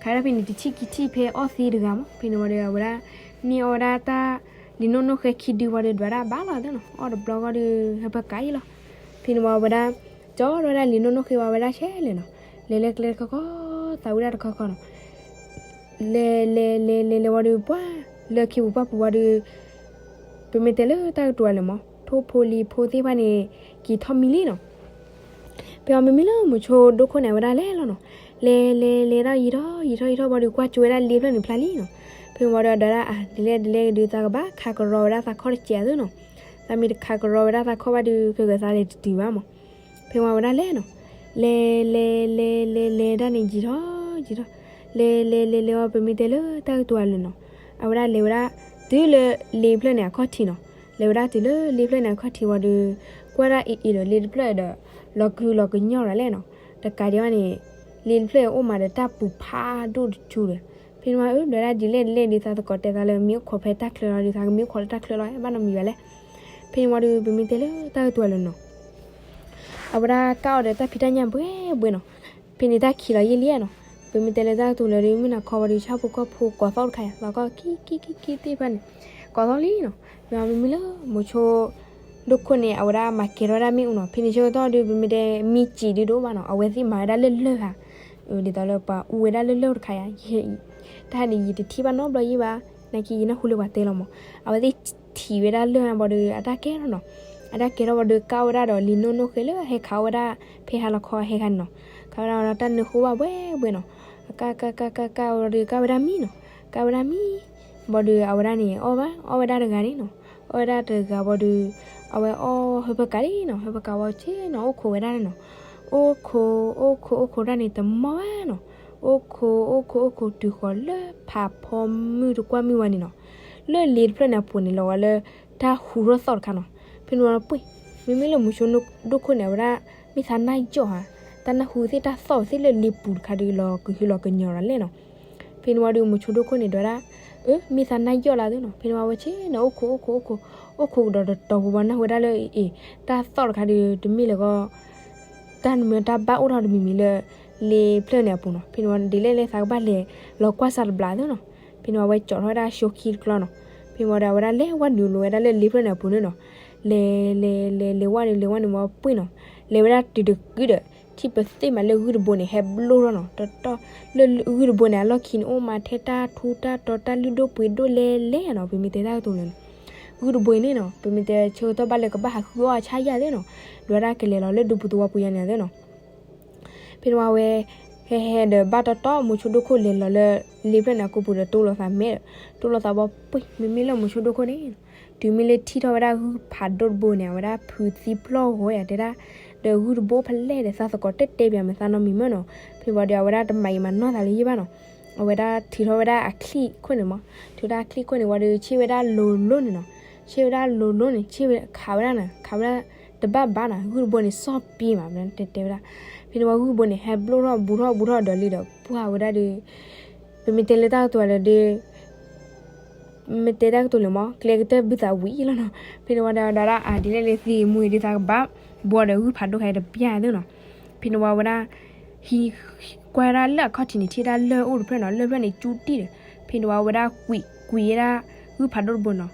ခးဝဲဒၣ်ဖဲန့ၣ် တထံၣ်ခံထံၣ်ဖဲအီၣ်သ့တဂၤမး, ဖဲန့ၣ်ဝံၤဒီး အဝဲဒၣ် န့ၢ်အီၣ်ဝဲဒၣ်တၢ် လံာ်နိၣ်နိၣ်ဃဲခံဒုဝံၤဒီး ဒွးဒၣ်ဘၣ်လီၤသ့နီၤ, အီၣ်တဘျီဃီဒီး ဟၢဖၢကးယံလီၤ, ဖဲန့ၣ်ဝံၤအဝဲဒၣ် ကၠီၤဝဲဒၣ်လံာ်နိၣ်နိၣ်ဃဲဝံၤ အဝဲဒၣ်ဆဲးလဲၤနီၤ, လဲၤလၢကျဲတခီခီ သးဝံၣ်ဒၣ်တခီခီနီၤ လဲၤလဲၤလဲၤလဲၤလဲၤဝံၤဒီး ပှၢ်လၢခံပူၤပှၢ်ပူၤဝံၤဒီး ပမ့ၢ်တဲလၢတၢ်ကတိၤအလၢာ်မး ထိၣ်ဖိလံၤဖိသ့ၣ်တဖၣ်န့ၣ် က့ၤထီၣ်မံလံနီၤ. ဖဲအီၤမ့မ့ၢ်လၢမိၤဆိဒိၣ်ခိၣ်န့ၣ် အဝဲဒၣ်လဲၤလီၤနီၤ. လဲၤလဲၤလဲၤဒၣ်ယံာ်ထီၣ်ယံာ်ထီၣ်ယံာ်ထီၣ်ဝံၤဒီး ကွၢ်ကၠိဝဲဒၣ်လ့ဖျၢၣ်န့ၣ်ဖျါလံနီၤ. ဖဲဝံၤဒီး ဒွးဒၣ်အါ ဒ်လဲၣ်ဒ်လဲၣ်ဒုး သးကဘၣ်ခးကရီဝဲဒၣ်သးခီၣ်တစဲးသ့နီၤ. သးမ့ၢ်တခးကရီဝဲဒၣ်သးခီၣ်ဘၣ်ဒီး ခဲကသးလဲၤတတုၤဘၣ်မး. ဖဲဝံၤဝဲဒၣ်လဲၤနီၤ. လဲၤလဲၤလဲၤလဲၤလဲၤဒၣ်န့ၣ် ယံာ်ထီၣ်ယံာ်ထီၣ် လဲၤလဲၤလဲၤလဲၤဝံၤ ပမ့ၢ်တဲလၢတၢ်ကတိၤအလၢာ်နီၤ. အဝဲဒၣ်လဲၤဝဲဒၣ်တုၤလၢလ့ဖျၢၣ်န့ၣ်အခီၣ်ထံးနီၤ. လဲၤဝဲဒၣ်တုၤလၢလ့ဖျၢၣ်န့ၣ်အခီၣ်ထံးဝံၤဒီး ကွၢ်ဒၣ်အ့ၣ်အ့ၣ်ဒီးလ့တဖျၢၣ်ဒီး လီၤကုလီၤကညီရၤလဲၣ်နီၤ. တကးဒံးဘၣ်န့ၣ် လ့တဖျၢၣ်အိၣ်မးဒီးတၢ်ပူၤဖးဒိၣ်တထူဒီး ဖဲန့ၣ်ဝံၤ အၢ ဒွးဒၣ်ဒ်လဲၣ်ဒ်လဲၣ်ဒုး သးသကိးတဲသးလၢမ့ၢ်အိၣ်ခိးဖဲတၢ်ချၢလီၤဒုး သးကမ့ၢ်အိၣ်ခိးလၢတၢ်ချၢလီၤ ဘၣ်နီတမံၤဘၣ်လဲၣ်. ဖဲန့ၣ်ဝံၤဒီး ပမ့ၢ်တဲလၢတၢ်ကတိၤအလၢာ်နီၤ. အဝဲဒၣ်ကၢ်အီၤဒီးတၢ်ဖံးတၢ်ညၣ်ဘှဲဘှဲနီၤ. ဖဲန့ၣ်တၢ်ခံးလီၤယံာ်လံနီၤ. ပမ့ၢ်တဲလၢတၢ်ကတိၤလၢာ်ဒီး မုၢ်နၤခီဝံၤဒီး ဆၣ်ဖိကီၢ်ဖိကိးသီၣ်တခါယါ သီၣ်ကီၢ်ခံခံခံခံသ့ၣ်တဖၣ်န့ၣ် ကိးသီၣ်လံနီၤ. မ့မ့ၢ်လၢမိၤဆိ ဒိၣ်ခိၣ်န့ၣ် အဝဲဒၣ်မၤကဲထီၣ်ဝဲဒၣ်မ့ၣ်အူနီၤ. ဖဲန့ၣ်ဆၢကတီၢ်ဒီး ပမ့ၢ်တဲမံစံးဒုးတအိၣ်ဘၣ်နီၤ. အဝဲသ့ၣ်မၤဝဲဒၣ်လၢလၢၢ်ဧါ. ဒ်သိးလၢပှၤအူဝဲဒၣ်လၢလၢၢ်တခါယါ. တၢ်န့ၣ်ယတထံၣ်ဘၣ်နီတဘျီယံၣ်ဘၣ်. နာ်က့ယနၢ်ဟူလၢပှၤတဲလီၤမး. အဝဲသ့ၣ်ထံးဝဲဒၣ်လၢၢ်ဘၣ်ဒီး အတၢ်ကဲထီၣ်နီၤ. အတၢ်ကဲထီၣ်ဘၣ်ဒီး ကၢ်ဝဲဒၣ်ဒီးလံာ်နိၣ်နိၣ်ဃဲလၢဟဲခးအီၣ်ဝဲဒၣ် ဖဲဟါလီၤခီဟဲခါန့ၣ်နီၤ. ခးဝဲဒၣ်ဒီးတၢ်နၢဃိဘၣ်ဘှဲဘှဲနီၤ. ကၢ်ကၢ်ကၢ်ကၢ်ကၢ်ဝံၤဒီး ကၢ်ဝဲဒၣ်မံနီၤ. ကၢ်ဝဲဒၣ်မံ ဘၣ်ဒီး အဝဲဒၣ်န့ၣ် အီၣ်ဘၣ် အီၣ်ဝဲဒၣ်တဂၤန့ၣ်နီၤ. အီၣ်ဝဲဒၣ်တဂၤဘၣ်ဒီး အဝဲအီၣ်ဟၢဖၢကးလံနီၤ. ဟၢဖၢကးဝံၤဆ့နီၤ အိၣ်ခိးဝဲဒၣ်န့ၣ်နီၤ. အိၣ်ခိး အိၣ်ခိး အိၣ်ခိးတၢ်န့ၣ်တမီၢ်ဘၣ်နီၤ. အိၣ်ခိး အိၣ်ခိး အိၣ်ခိးတုၤဃီၤလၢဖးဖီမုၢ်တကွၢ်မုၢ်ဝဲန့ၣ်နီၤ. လၢလ့တဖျၢၣ်န့ၣ်အပူၤန့ၣ် လီၤဝဲလၢ တၢ်ဟူထီၣ်သီၣ်တခါနီၤ. ဖဲန့ၣ်ဝံၤဒီးပှ့ၢ်, မ့မ့ၢ်လၢမုဆိဒိၣ်ခိၣ်န့ၣ် အဝဲဒၣ် မ့ၢ်သးနၢ်ယီၣ်ဧါ, တၢ်နၢ်ဟူသ့ၣ်တၢ်သီၣ်သ့ၣ်လၢလ့ပူၤတခါဒီး လီၤကဟုလီၤကညီၤဒီးလဲၣ်နီၤ. ဖဲန့ၣ်ဝံၤဒီးမုဆိဒိၣ်ခိၣ်န့ၣ် ဒွးဒၣ်, အၢ မ့ၢ်သးနၢ်ယီၣ်လၢသ့နီၤ. ဖဲန့ၣ်ဝံၤဝဲဆ့ၣ်န့ၣ် အိၣ်ခိးအိၣ်ခိးအိၣ်ခိး, အိၣ်ခိးကဒီးတတီၤပူၤဘၣ် နၢ်ဟူဝဲဒၣ်လၢအံၤ တၢ်သီၣ်တခါဒီး တမ့ၢ်လၢကီ တၢ်နမ့ၢ်တၢ်ဘၣ်အိၣ်ထီၣ်တမံၤမံၤလၢ လ့ဖျၢၣ်န့ၣ်အပူၤနီၤ. ဖဲန့ၣ်ဝံၤဒ်လဲၣ်လၢသးကဘၣ်လဲၤလီၤကွၢ်စးတဘျီသ့နီၤ. ဖဲန့ၣ်ဝံၤဝဲကၠီထီၣ်ဝဲဒၣ်အဆိခံတကျီနီၤ. ဖဲန့ၣ်ဝံၤဒီးအဝဲဒၣ်လဲၤဝဲနုာ်လီၤဝဲဒၣ်လၢလ့ဖျၢၣ်န့ၣ်အပူၤန့ၣ်နီၤ. လဲၤလဲၤလဲၤလဲၤဝဲနုာ် လဲၤဝဲနုာ်ဝံၤပှ့ၢ်နီၤ. လဲၤဝဲဒၣ်တုၤတကုဒီး ထံၣ်ပသ့ၣ်မးလၢဂုၢ်တဘိန့ၣ် ဟဲဘျိၣ်ထီၣ်နီၤ. တီတီ လၢဂုၢ်တဘိန့ၣ် အလီၢ်ခံန့ၣ် အိၣ်မးထဲတၢ်ထူတၢ်တီၤ တၢ်လုၢ်ဒိၣ်ပှ့ၤဒိၣ်လဲၣ်လဲၣ်နီၤ. ပမ့ၢ်တဲတၢ်ကတိၤလၢ ဂုၢ်တဘိအံၤန့ၣ်နီၤ ပမ့ၢ်တဲဆၢကတီၢ်ဘၣ်လၢကဘၣ်ဟးဃုအီၣ်အဆၣ်ယဲၢ်သ့နီၤ. ဒွးဒၣ်ကလဲၤလီၤလၢဒူပူၤသဝီပူၤယဲၢ်န့ၣ်သ့နီၤ. ဖဲန့ၣ်ဝံၤဝဲ ဟဲဟဲဒီးဘၣ်တီတီ မုဆိဒိၣ်ခိၣ်လဲၤလီၤလၢ လ့ဖျၢၣ်န့ၣ်အကိာ်ပူၤဒီး တိၢ်လိာ်သးမဲာ်ဒီး တိၢ်လိာ်သးဘီပှ့ၢ် မ့မ့ၢ်လၢမုဆိဒိၣ်ခိၣ်န့ၣ် တုၤမ့ၢ်လၢထံၣ်ထီၣ်ဝဲဒၣ်ဂုၢ်ဖးဒိၣ်တဘိန့ၣ် အဝဲဒၣ်ဖုးသံပျီၢ်ဂီၤယၤတဲဒၣ်, ဒီးဂုၢ်တဘိဖဲလဲၣ်ဒီး သးသကိးတတဲပၠးမးသးနီတမံၤမ့ၢ်နီၤ. ဖဲန့ၣ်ဝံၤဒီး အဝဲဒၣ်တမၤအံၤမၤနီၢ်သးလၢၤဘၣ်နီၤ. အဝဲဒၣ်ထုးထီၣ်ဝဲဒၣ်အချံၣ်ခိၣ်န့ၣ်မး, ထုးထီၣ်အချံၣ်ခိၣ်န့ၣ်ဝံၤဒီး ဆ့ၣ်ဝဲဒၣ်လိၤလိၤန့ၣ်နီၤ. ဆ့ၣ်ဝဲဒၣ်လိၤလိၤန့ၣ် ဆ့ၣ်ဝဲခးဝဲဒၣ်န့ၣ် ခးဝဲဒၣ်တဘၣ်ဘၣ်နီၤ. ဂုၢ်တဘိန့ၣ် စီၣ်ပံၤမး တဲတဲဝဲဒၣ်. ဖဲန့ၣ်ဝံၤဂုၢ်တဘိန့ၣ် ဟဲဘျိၣ်ထီၣ်ဘူးထီၣ်ဘူးထီၣ်ဒီးလံဒီး ပှၢ်ဝဲဒၣ်ဒီး ပမ့ၢ်တဲလၢတၢ်ကတိၤလၢဒီး မ့ၢ်တဲတၢ်ကတိၤလၢမး ကျဲကတၢၢ်ဘုသးဝံၤလီၤနီၤ. ဖဲန့ၣ်ဝံၤဒီး ဒွးဒၣ်အါဒ်လဲၣ်လၢသံမူအံၤဒီး သးကဘၣ်ဘှီဒီးဂုၢ်ဖးဒိၣ်ခဲအံၤတပျၢ်သ့နီၤ. ဖဲန့ၣ်ဝံၤဝဲဒၣ် ဟံး ကွၢ်ဒၣ်လၢအခီၣ်ထံးန့ၣ် ထံၣ်ဒၣ်လၢၢ်အိၣ်တဖျၢၣ်နီၤ. လၢၢ်ဖျၢၣ်န့ၣ် ကၠူတံၢ်ဒီး ဖဲန့ၣ်ဝံၤဝဲဒၣ်ကွံာ်ကွံာ်ဝဲဒၣ် ဂုၢ်ဖးဒိၣ်တဘိနီၤ.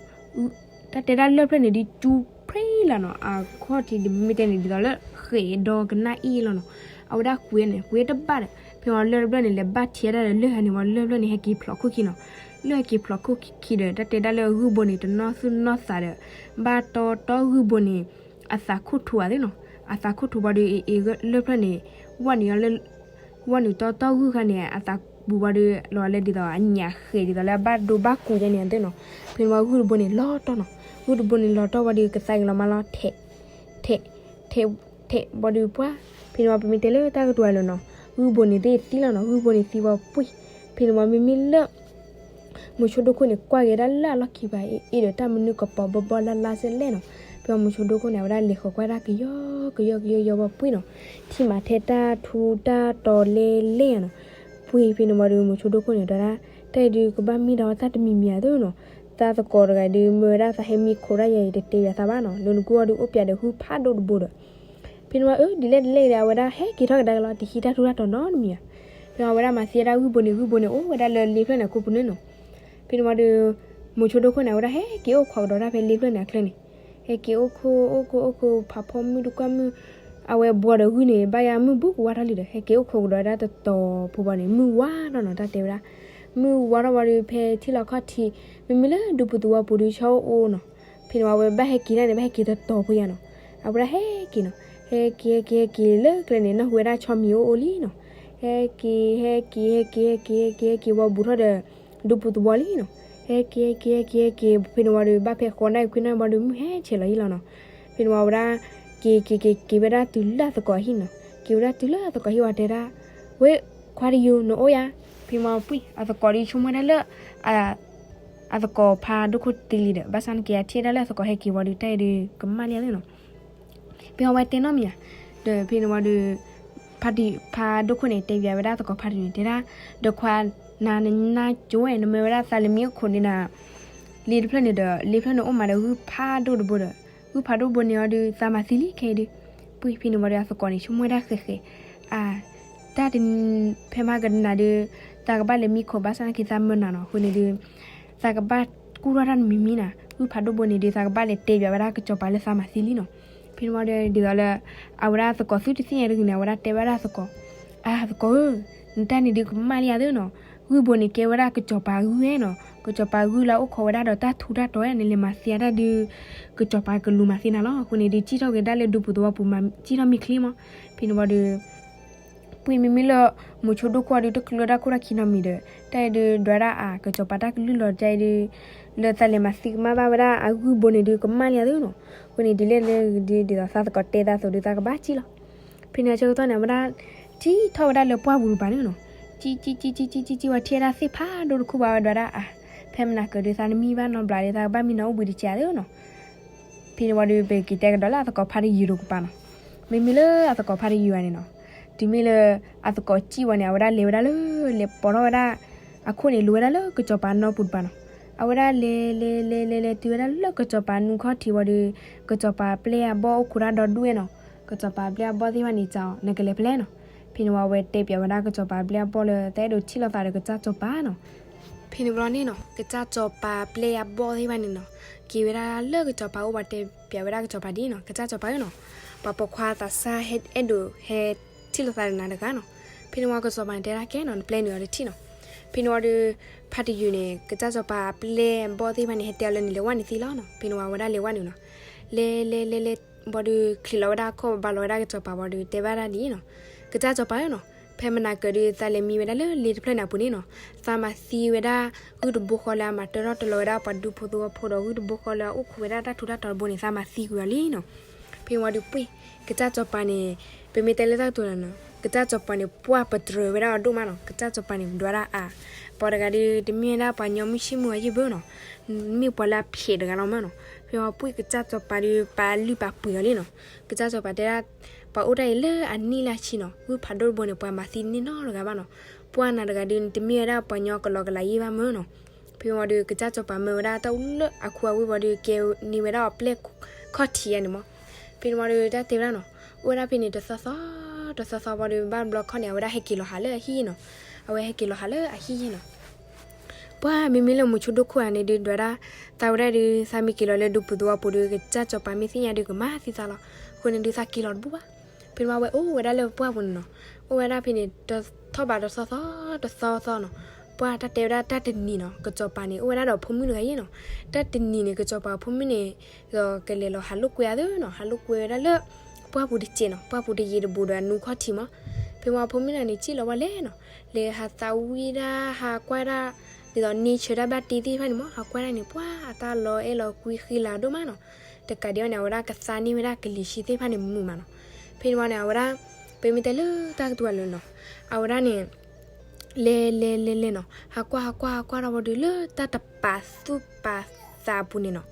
တၢ်တဲဒၣ်လၢၢ်ဖျၢၣ်န့ၣ်ဒုးကၠူဖျ့လီၤနီၤ. အခီၣ်ထံးဒ်မ့ၢ်တဲန့ၣ် ဒ်သိးလၢဃဲးဒီကနၣ်အ့ၣ်လီၤနီၤ. အဝဲဒၣ်ကွံာ်န့ၣ် ကွံာ်တဘၣ်ဒီး ဖဲန့ၣ်ဝံၤလၢၢ်တဖျၢၣ်န့ၣ် လဲၤဘၣ်ထံးဒၣ်ဒီးလၢၢ်ဂၤန့ၣ်ဝံၤ လၢၢ်ဖျၢၣ်န့ၣ် ဟဲက့ၤဖျိးခိၣ်ခံနီၤ. လၢၢ်ဟဲက့ၤဖျိးခိၣ်ခံဒီး တၢ်တဲဒၣ်လၢဂုၢ်ဘိန့ၣ် တနီၢ်သူၣ်နီၢ်သးဒီး ဘၣ်တီတီဂုၢ်ဘိန့ၣ် အသးခိၣ်ထူးဧါသ့နီၤ. အသးခိၣ်ထူးဝံၤဒီး အ့ၣ်အ့ၣ်လၢၢ်ဖျၢၣ်န့ၣ် ဝဲနုာ်လၢ ဝဲနုာ်တီတီဂုၢ်ခါန့ၣ် အသးပူၤဝံၤဒီး လီၤလၢဒ်သိးအညၣ်ဃဲးဒ်သိးလၢအဘၣ်ဒိဘၣ်ကူးယဲန့ၣ်သ့နီၤ. ဖဲန့ၣ်ဝံၤဂုၢ်တဘိန့ၣ်လီၤတီၢ်နီၤ. ဂုၢ်တဘိန့ၣ်လီၤတီၢ်ဝံၤဒီး ကသါက့ၤလီၤမးလီၤ ထဲး ထဲး ထဲး ထဲးဝံၤဒီးပှၢ် ဖဲန့ၣ်ဝံၤပမ့ၢ်တဲလၢတၢ်ကတိၤအလၢာ်နီၤ ဂုၢ်ဘိန့ၣ်သ့ၣ်သံလီၤနီၤ. ဂုၢ်ဘိန့ၣ်သံဝံၤပှ့ၢ် ဖဲန့ၣ်ဝံၤမ့မ့ၢ်လၢ မုဆိဒိၣ်ခိၣ်န့ၣ် ကွၢ်က့ၤဒၣ်လၢအလီၢ်ခံဘၣ်အ့ၣ်ဒီးတၢ်မနုၤကပီၤဘီဘီလၢ်လၢ်စ့ၢ်လဲၣ်နီၤ. ဖဲမုဆိဒိၣ်ခိၣ်န့ၣ် အဝဲဒၣ်လဲၤဃီၤကွၢ်ဒၣ်ကယီကယီကယီကယီဝံၤပှ့ၢ်နီၤ. ထံၣ်မးထဲတၢ်ထူတၢ်တီၤလဲလဲၣ်နီၤ. ပှ့ၢ်ဖဲန့ၣ်ဝံၤဒီး မုဆိဒိၣ်ခိၣ်န့ၣ် ဒွးဒၣ် တၢ်အံၤဒုးကဘၣ်မ့ၢ်ဒီးတၢ်တမံၤမံၤဧါသ့နီၤ. သးသကိးတဂၤဒုး မၢဝဲဒၣ်သးဟဲမံခိးဒၣ်ယၤအံၤ တတဲယၤသးဘၣ်နီၤ. လၢနကွၢ်အီၤဒုး အိၣ်ပၠးဒီးဂုၢ်ဖးဒိၣ်တဘိဒီး ဖဲန့ၣ်ဝံၤအၢ ဒ်လဲၣ်ဒ်လဲၣ်ဒီး အဝဲဒၣ်ဟဲက့ၤထီၣ်ကဒါက့ၤလီၤ တဟံးတၢ်ထူတၢ်တီၤနီတမံၤဧါ. ဖဲန့ၣ်ဝံၤအဝဲဒၣ်မၤသံဝဲဒၣ်ဂုၢ်ဘိန့ၣ် ဂုၢ်ဘိန့ၣ် အိၣ်ဝဲဒၣ်လၢလ့ဖျၢၣ်န့ၣ်အကိာ်ပူၤန့ၣ်နီၤ. ဖဲန့ၣ်ဝံၤဒီး မုဆိဒိၣ်ခိၣ်န့ၣ် အဝဲဒၣ်ဟဲက့ၤအိၣ်ခိးကဒီးဒၣ်ဖဲလ့ဖျၢၣ်န့ၣ်အချၢန့ၣ် ဟဲက့ၤအိၣ်ခိး အိၣ်ခိး အိၣ်ခိး ဖးဖီမုၢ်တကွၢ်မုၢ် အဝဲဘှီဒီးဂုၢ်န့ၣ် ဘၣ်ယၤမုၢ်ဘူးကဝါထီၣ်လံဒီး ဟဲက့ၤအိၣ်ခိးကဒီးဒၣ်တတီၤဖိဘၣ်န့ၣ် မုၢ်ဝါထီၣ်နီၤ တၢ်တဲဝဲဒၣ်. မုၢ်ဝါထီၣ်ဝံၤဒီး ဖဲထံၣ်လီၤခီၣ်ထံး မ့မ့ၢ်လၢဒူပူၤသဝီပူၤဒီး ဆီအိၣ်အိၣ်နီၤ. ဖဲန့ၣ်ဝံၤအဝဲဘၣ်ဟဲက့ၤဒၣ်န့ၣ် ဘၣ်ဟဲက့ၤတတီၤဖိယၤနီၤ. အဝဲဒၣ်ဟဲက့ၤနီၤ. ဟဲက့ၤ ဟဲက့ၤ ဟဲက့ၤလၢကျဲန့ၣ် နၢ်ဟူဝဲဒၣ်ဆီမံၤအိၣ်အိၣ်လံနီၤ. ဟဲက့ၤ ဟဲက့ၤ ဟဲက့ၤ ဟဲက့ၤ ဟဲက့ၤ ဟဲက့ၤဝံၤဘူးထီၣ်ဒီး ဒူပူၤသဝီလံနီၤ. ဟဲက့ၤ ဟဲက့ၤ ဟဲက့ၤ ဟဲက့ၤ ဖဲန့ၣ်ဝံၤဒီး ဘၣ်ဖဲဃီနၣ်ရံၣ်ခွံနၣ်ရံၣ်ဝံၤဒီး မုၢ်ဟဲဆဲးလီၤယံလီၤနီၤ. ဖဲန့ၣ်ဝံၤအဝဲဒၣ် က့ၤ က့ၤ က့ၤ က့ၤဝဲဒၣ်တုၤလၢအသကိးအဟံၣ်နီၤ. က့ၤဝဲဒၣ်တုၤလၢအသကိးဟံၣ်ဝံၤတဲဒၣ် ဝဲ ခွါတယိၤ နအိၣ်ယၤ. ဖဲမ့ၢ်ပှံၢ် အသကိးဒီးဆိကမိၣ်ဝဲဒၣ်လၢ အသကိးဖးဒိၣ်ခိၣ်တ့ၢ်လံဒီး ဘၣ်ဆၣ်န့ၣ်က့ၤအထံၣ်ဝဲဒၣ်လၢအသကိးဟဲက့ၤဝံၤဒီး တၢ်အံၤဒီးကမၣ်လံဧါသ့နီၤ. ဖဲအဝဲတဲနီတမံၤဧါ. ဒီးဖဲန့ၣ်ဝံၤဒီး ဖးဒိၣ် ဖးဒိၣ်ခိၣ်န့ၣ် တဲဘၣ်ဝဲဒၣ်သကိးဖးဒိၣ်န့ၣ် တဲဒၣ် ဒီးခွါ နၤနနၢ်ကၠိဝဲ နမၢဝဲဒၣ်သးလၢမံအိၣ်ခိးန့ၣ်နၤ လ့တဖျၢၣ်န့ၣ်ဒီး လ့ဖျၢၣ်န့ၣ်အိၣ်မးဒီးဂုၢ်ဖးဒိၣ်တဘိဒီး ဂုၢ်ဖးဒိၣ်တဘိန့ၣ်အီၤဒီး သးမၤသံလံခဲအံၤဒီး ပှံၢ်ဖဲန့ၣ်ဝံၤဒီးအသကိးန့ၣ် ဆိကမိၣ်ဝဲဒၣ်ဃဲးဃဲး အ တၢ်တ ဖဲမ့ၢ်ကနၣ်ဒီး သးကဘၣ်လဲၤမံခိးဘၣ်ဆၣ်သနာ်က့သးမၢနၤနီၤ အဃိန့ၣ်ဒီး သးကဘၣ်ကူၣ်ထီၣ်တၢ်တမံၤမံၤနၤ ဂုၢ်ဖးဒိၣ်ဘိန့ၣ်ဒီး သးကဘၣ်လဲၤတဲဘၣ်ဝဲဒၣ်ကစီၤပၤလၢသးမၤသံလံနီၤ. ဖဲန့ၣ်ဝံၤဒီး ဒ်သိးလၢ အဝဲဒၣ်သကိးသုတသ့ၣ်ညါတဂ့ၤန့ၣ် အဝဲဒၣ်တဲဘၣ်ဒၣ်သကိး အသကိးဧၢ နတၢ်န့ၣ်ဒုးကမၣ်လံဧါသ့နီၤ. ဂုၢ်ဘိန့ၣ်ကဲဝဲဒၣ်ကစီၤပၤဂုၢ်ဧါနီၤ. ကစီၤပၤဂုၢ်လၢအိၣ်ခိးဝဲဒၣ်ဒီးတၢ်ထူးတၢ်တီၤဧါ နလဲၤမၤသံအတၢ်ဒုး ကစီၤပၤကလူၤမၤသံနၤလီၤ. အဃိန့ၣ်ဒုး စံၣ်ထီၣ်က့ၤဒၣ်လၢဒူပူၤသဝီပူၤမး စံၣ်ထီၣ်မံချ့မး. ဖဲန့ၣ်ဝံၤဒီး ပှံၢ်မ့မ့ၢ်လၢ မုဆိဒိၣ်ခိၣ်အီၤဒုးတချုးလၢတၢ်ခိၣ်တၢ်ခံနီတမံၤဒီး တၢ်အံၤဒုးဒွးဒၣ်အကစီၤပၤတၢ်ကလုၢ်လီၤ တၢ်အံၤဒုး လၢသးလဲၤမၤသံကမၣ်ဘၣ်ဝဲဒၣ်အဂုၢ်ဘိန့ၣ်ဒုးကမၣ်လံဧါသ့နီၤ. အဃိန့ၣ်ဒ်လဲၣ်လၢဒ် ဒ်သိးသးသကိးတဲသးသိးဒုးသးကဘၣ်စံၣ်လီၤ. ဖဲန့ၣ်အဆၢကတီၢ်န့ၣ် အဝဲဒၣ် စံၣ်ထီၣ်ဝဲဒၣ်လၢပှၢ်ပူၤတပၤန့ၣ်နီၤ. စံၣ် စံၣ် စံၣ် စံၣ် စံၣ် စံၣ် စံၣ်ဝံၤထံၣ်ဝဲဒၣ်သ့ၣ်ဖးဒိၣ်တခိၣ်ဘၣ်ဝဲဒွးဒၣ်အါ. ဖဲ ဖဲမနၤကၢၤဒုးသးနမံဘၣ်နီတဘျီဒီး သးကဘၣ်မံနီၤအိၣ်ဘှံးတကဲးဧါနီၤ. ဖဲန့ၣ်ဝံၤဒီး ပက့ၤတဲကဒီးလၢအသကိးဖါတယုၢ်တကပၤနီၤ. မ့မ့ၢ်လၢအသကိးဖါတယုၢ်ဂၤန့ၣ်နီၤ, တုၤမ့ၢ်လၢ အသကိးစံၣ်ဝံၤန့ၣ် အဝဲဒၣ်လဲၤဝဲဒၣ်လၢ လဲၤပိာ်ထီၣ်ဝဲဒၣ် အခိၣ်န့ၣ် လူၤဝဲဒၣ်လၢကစီၤပၤနီပူၤတပၤနီၤ. အဝဲဒၣ်လဲၤလဲၤလဲၤလဲၤလဲၤတုၤဝဲဒၣ်လၢကစီၤပၤနူခီၣ်ထံးဝံၤဒီး ကစီၤပၤပျဲၢ်အဘီၣ်အိၣ်ခိးတၢ်ဒီဒူၣ်ဝဲနီၤ. ကစီၤပၤပျဲၢ်အဘီၣ်သ့ၣ်တဖၣ်န့ၣ် စံးအီၤ နကလဲၤဖဲလဲၣ်နီၤ. ဖဲန့ၣ်ဝံၤ အဝဲတဲပၠးဝဲဒၣ်ကစီၤပၤပျဲၢ်အဘီၣ်လၢ တအဲၣ်ဒိးထံၣ်လိာ်သးဒီးကစၢ်စီၤပၤနီၤ. ဖဲန့ၣ်ဘျီန့ၣ်နီၤ ကစၢ်စီၤပၤပျဲၢ်အဘီၣ်သ့ၣ်တဖၣ်န့ၣ်နီၤ က့ၤဝဲဒၣ်လၢကစီၤပၤအိၣ်ဘၣ် တဲပၠးဝဲဒၣ်ကစီၤပၤဒ်နီၤ, ကစၢ်စီၤပၤဧၢနီၤ, ပှၤပိာ်ခွါသးစၢ်ဟဲအဲၣ်ဒိးဟဲ ထံၣ်လိာ်သးဒီးနၤတဂၤနီၤ. ဖဲန့ၣ်ဝံၤကစီၤပၤန့ၣ်တဲဒၣ်ကဲနီၤ နပျဲနုာ်အီၤတထံၣ်နီၤ. ဖဲန့ၣ်ဝံၤဒီး ဖါတယုၢ်န့ၣ် ကစၢ်စီၤပၤပျဲၢ်အဘီၣ်သ့ၣ်တဖၣ်န့ၣ် ဟဲတဲအီၤလၢနလဲၤဝဲနုာ်သ့လီၤနီၤ. ဖဲန့ၣ်ဝံၤအဝဲဒၣ်လဲၤဝဲနုာ်နီၤ. လဲၤလဲၤလဲၤလဲၤဘၣ်ဒီး ချံးလီၤဝဲဒၣ်အခီၣ် ဘၣ်လီၤဝဲဒၣ်ကစီၤပၤဘၣ်ဒီး တဲဘၣ်ဒၣ်ဒ်အံၤနီၤ, ကစၢ်စီၤပၤဧၢနီၤ, ဖဲမနၤကၢၤဒီး သးလဲၤမံဝဲဒၣ်လၢလ့တဖျၢၣ်န့ၣ်အပူၤန့ၣ်နီၤ, သးမၤသံဝဲဒၣ် ဂုၢ်တဘိဃီလၢအမၤတၢထီၣ်တလီၤဝဲဒၣ်ပှၤဒူဖိသဝီဖိဒီး ဂုၢ်တဘိဃီလၢအအိၣ်ခိးဝဲဒၣ်တၢ်ထူးတၢ်တီၤတဘိန့ၣ် သးမၤသံကွံာ်အီၤလံနီၤ. ဖဲန့ၣ်ဝံၤဒီးပှ့ၢ် ကစၢ်စီၤပၤန့ၣ် ပမ့ၢ်တဲလၢတၢ်ကတိၤလၢနီၤ ကစၢ်စီၤပၤန့ၣ် ပှၢ်ပတြၢၤဝဲဒၣ်အီၤဒိၣ်မးနီၤ. ကစၢ်စီၤပၤန့ၣ် ဒွးဒၣ်အါ ပှၤတဂၤဒီး တမ့ၢ်ဝဲဒၣ်ပှၤညီမုၢ်ဆ့ၣ်မုၢ်ဂီၤယံၢ်ဘၣ်နီၤ, မ့ၢ်ပှၤလၢအဖျဲးတဂၤလီၤမးနီၤ. ဖဲဝံၤပှ့ၢ်ကစၢ်စီၤပၤဒီး ပာ်လုၢ်ပာ်ပှ့ၤအီၤလံနီၤ. ကစၢ်စီၤပၤတဲဒၣ် ပှၤအိၣ်တၢ်အံၤလၢအနံၣ်လၢအဆံနီၤ, ဂုၢ်ဖးဒိၣ်တဘိန့ၣ် ပှၤမၤသံတန့ၢ်နီတဂၤဘၣ်နီၤ. ပှၢ်နၤတဂၤဒီး တမ့ၢ်ဝဲဒၣ်ပှၤညီကလီကလီယံၢ်ဘၣ်မးနီၤ. ဖဲဝံၤဒီး ကစၢ်စီၤပၤမၢဝဲဒၣ်တၢ်အိၣ်လၢအခိအဝ့ၢ်ဝံၤဒီး ကဲန့ၢ်ဝဲဒၣ်အီၤပျဲၢ်ခီၣ်ထံးယါန့ၣ်မး. ဖဲန့ၣ်ဝံၤဒီး တၢ်တဲဝဲဒၣ်နီၤ, အိၣ်ဝဲဒၣ်ဖဲန့ၣ်တသီသီ တသီသီဝံၤဒီး ဘၣ်ဘျီခီန့ၣ် အဝဲဒၣ်ဟဲက့ၤလီၤဟးလၢအဟံၣ်နီၤ. အဝဲဟဲက့ၤလီၤဟးလၢအဟံၣ်နီၤ. ပှၢ်မ့မ့ၢ်လၢမုဆိဒိၣ်ခိၣ်ဧါန့ၣ်ဒုး ဒွးဒၣ် သးဝဲဒၣ်ဒီး သးမ့ၢ်က့ၤလီၤလၢဒူပူၤသဝီပူၤဒီး ကစၢ်စီၤပၤမ့ၢ်သ့ၣ်ညါဒီး ကမၤသံသးလီၤ. အဃိန့ၣ်ဒုး သးက့ၤလီၤတဘူၣ်ဘၣ်. ဖဲန့ၣ်ဝံၤအဝဲအိၣ်ဝဲဒၣ်လၢပှၢ်ပူၤန့ၣ်နီၤ, အိၣ်ဝဲဒၣ်ဖဲန့ၣ် တထီၣ်ဘးတသီသီ တသီသီနီၤ. ပှၢ်တၢ်တဲဝဲဒၣ်တၢ်တနံၤနီၤ, ကစီၤပၤန့ၣ် အိၣ်ဝဲဒၣ်ဒီးဖိမုၣ်တဂၤယဲၢ်နီၤ. တၢ်တနံၤန့ၣ် ကစီၤပၤဖိမုၣ်န့ၣ် ဒီးကလဲၤလီၤဟးလိာ်ကွဲအသးနီၤ, ဟးလိာ်ကွဲဝဲဒၣ်လၢ ပှၢ်ပူၤတစဲးနီၤ, ပှၢ်ပူၤတယံၤတဘူးဒီးအနူခီၣ်ထံးမး. ဖဲဝံၤဖိမုၣ်တဂၤန့ၣ် စံၣ်လီၤဝဲလဲၣ်နီၤ, လဲၤဟးသးဝံၣ်ဒၣ် ဟးကွၢ်ဒၣ် ဒ်သိး nature တၢ်ဘၣ်တ့သ့ၣ်တဖၣ်န့ၣ်မး, ဟးကွၢ်ဒၣ်န့ၣ် ပှၢ်အတၢ်လီၤအဲၣ်လီၤကွံဃံလၤဒိၣ်မးနီၤ. တကးဒံးဘၣ်န့ၣ် အဝဲဒၣ်ကသါန့ၢ်ဝဲဒၣ်ကလံၤဆံသ့ၣ်တဖၣ်န့ၣ်မုာ်မးနီၤ. ဖဲန့ၣ်ဝံၤန့ၣ် အဝဲဒၣ် ပမ့ၢ်တဲလၢတၢ်ကတိၤအလၢနီၤ, အဝဲဒၣ်န့ၣ် လဲၤလဲၤလဲၤလဲၤနီၤ, ဟးကွၢ်ဟးကွၢ်ဟးကွၢ်ထီၣ်ဝံၤဒီး လၢတၢ်တပာ်သူၣ်ပာ်သးအပူၤန့ၣ်နီၤ,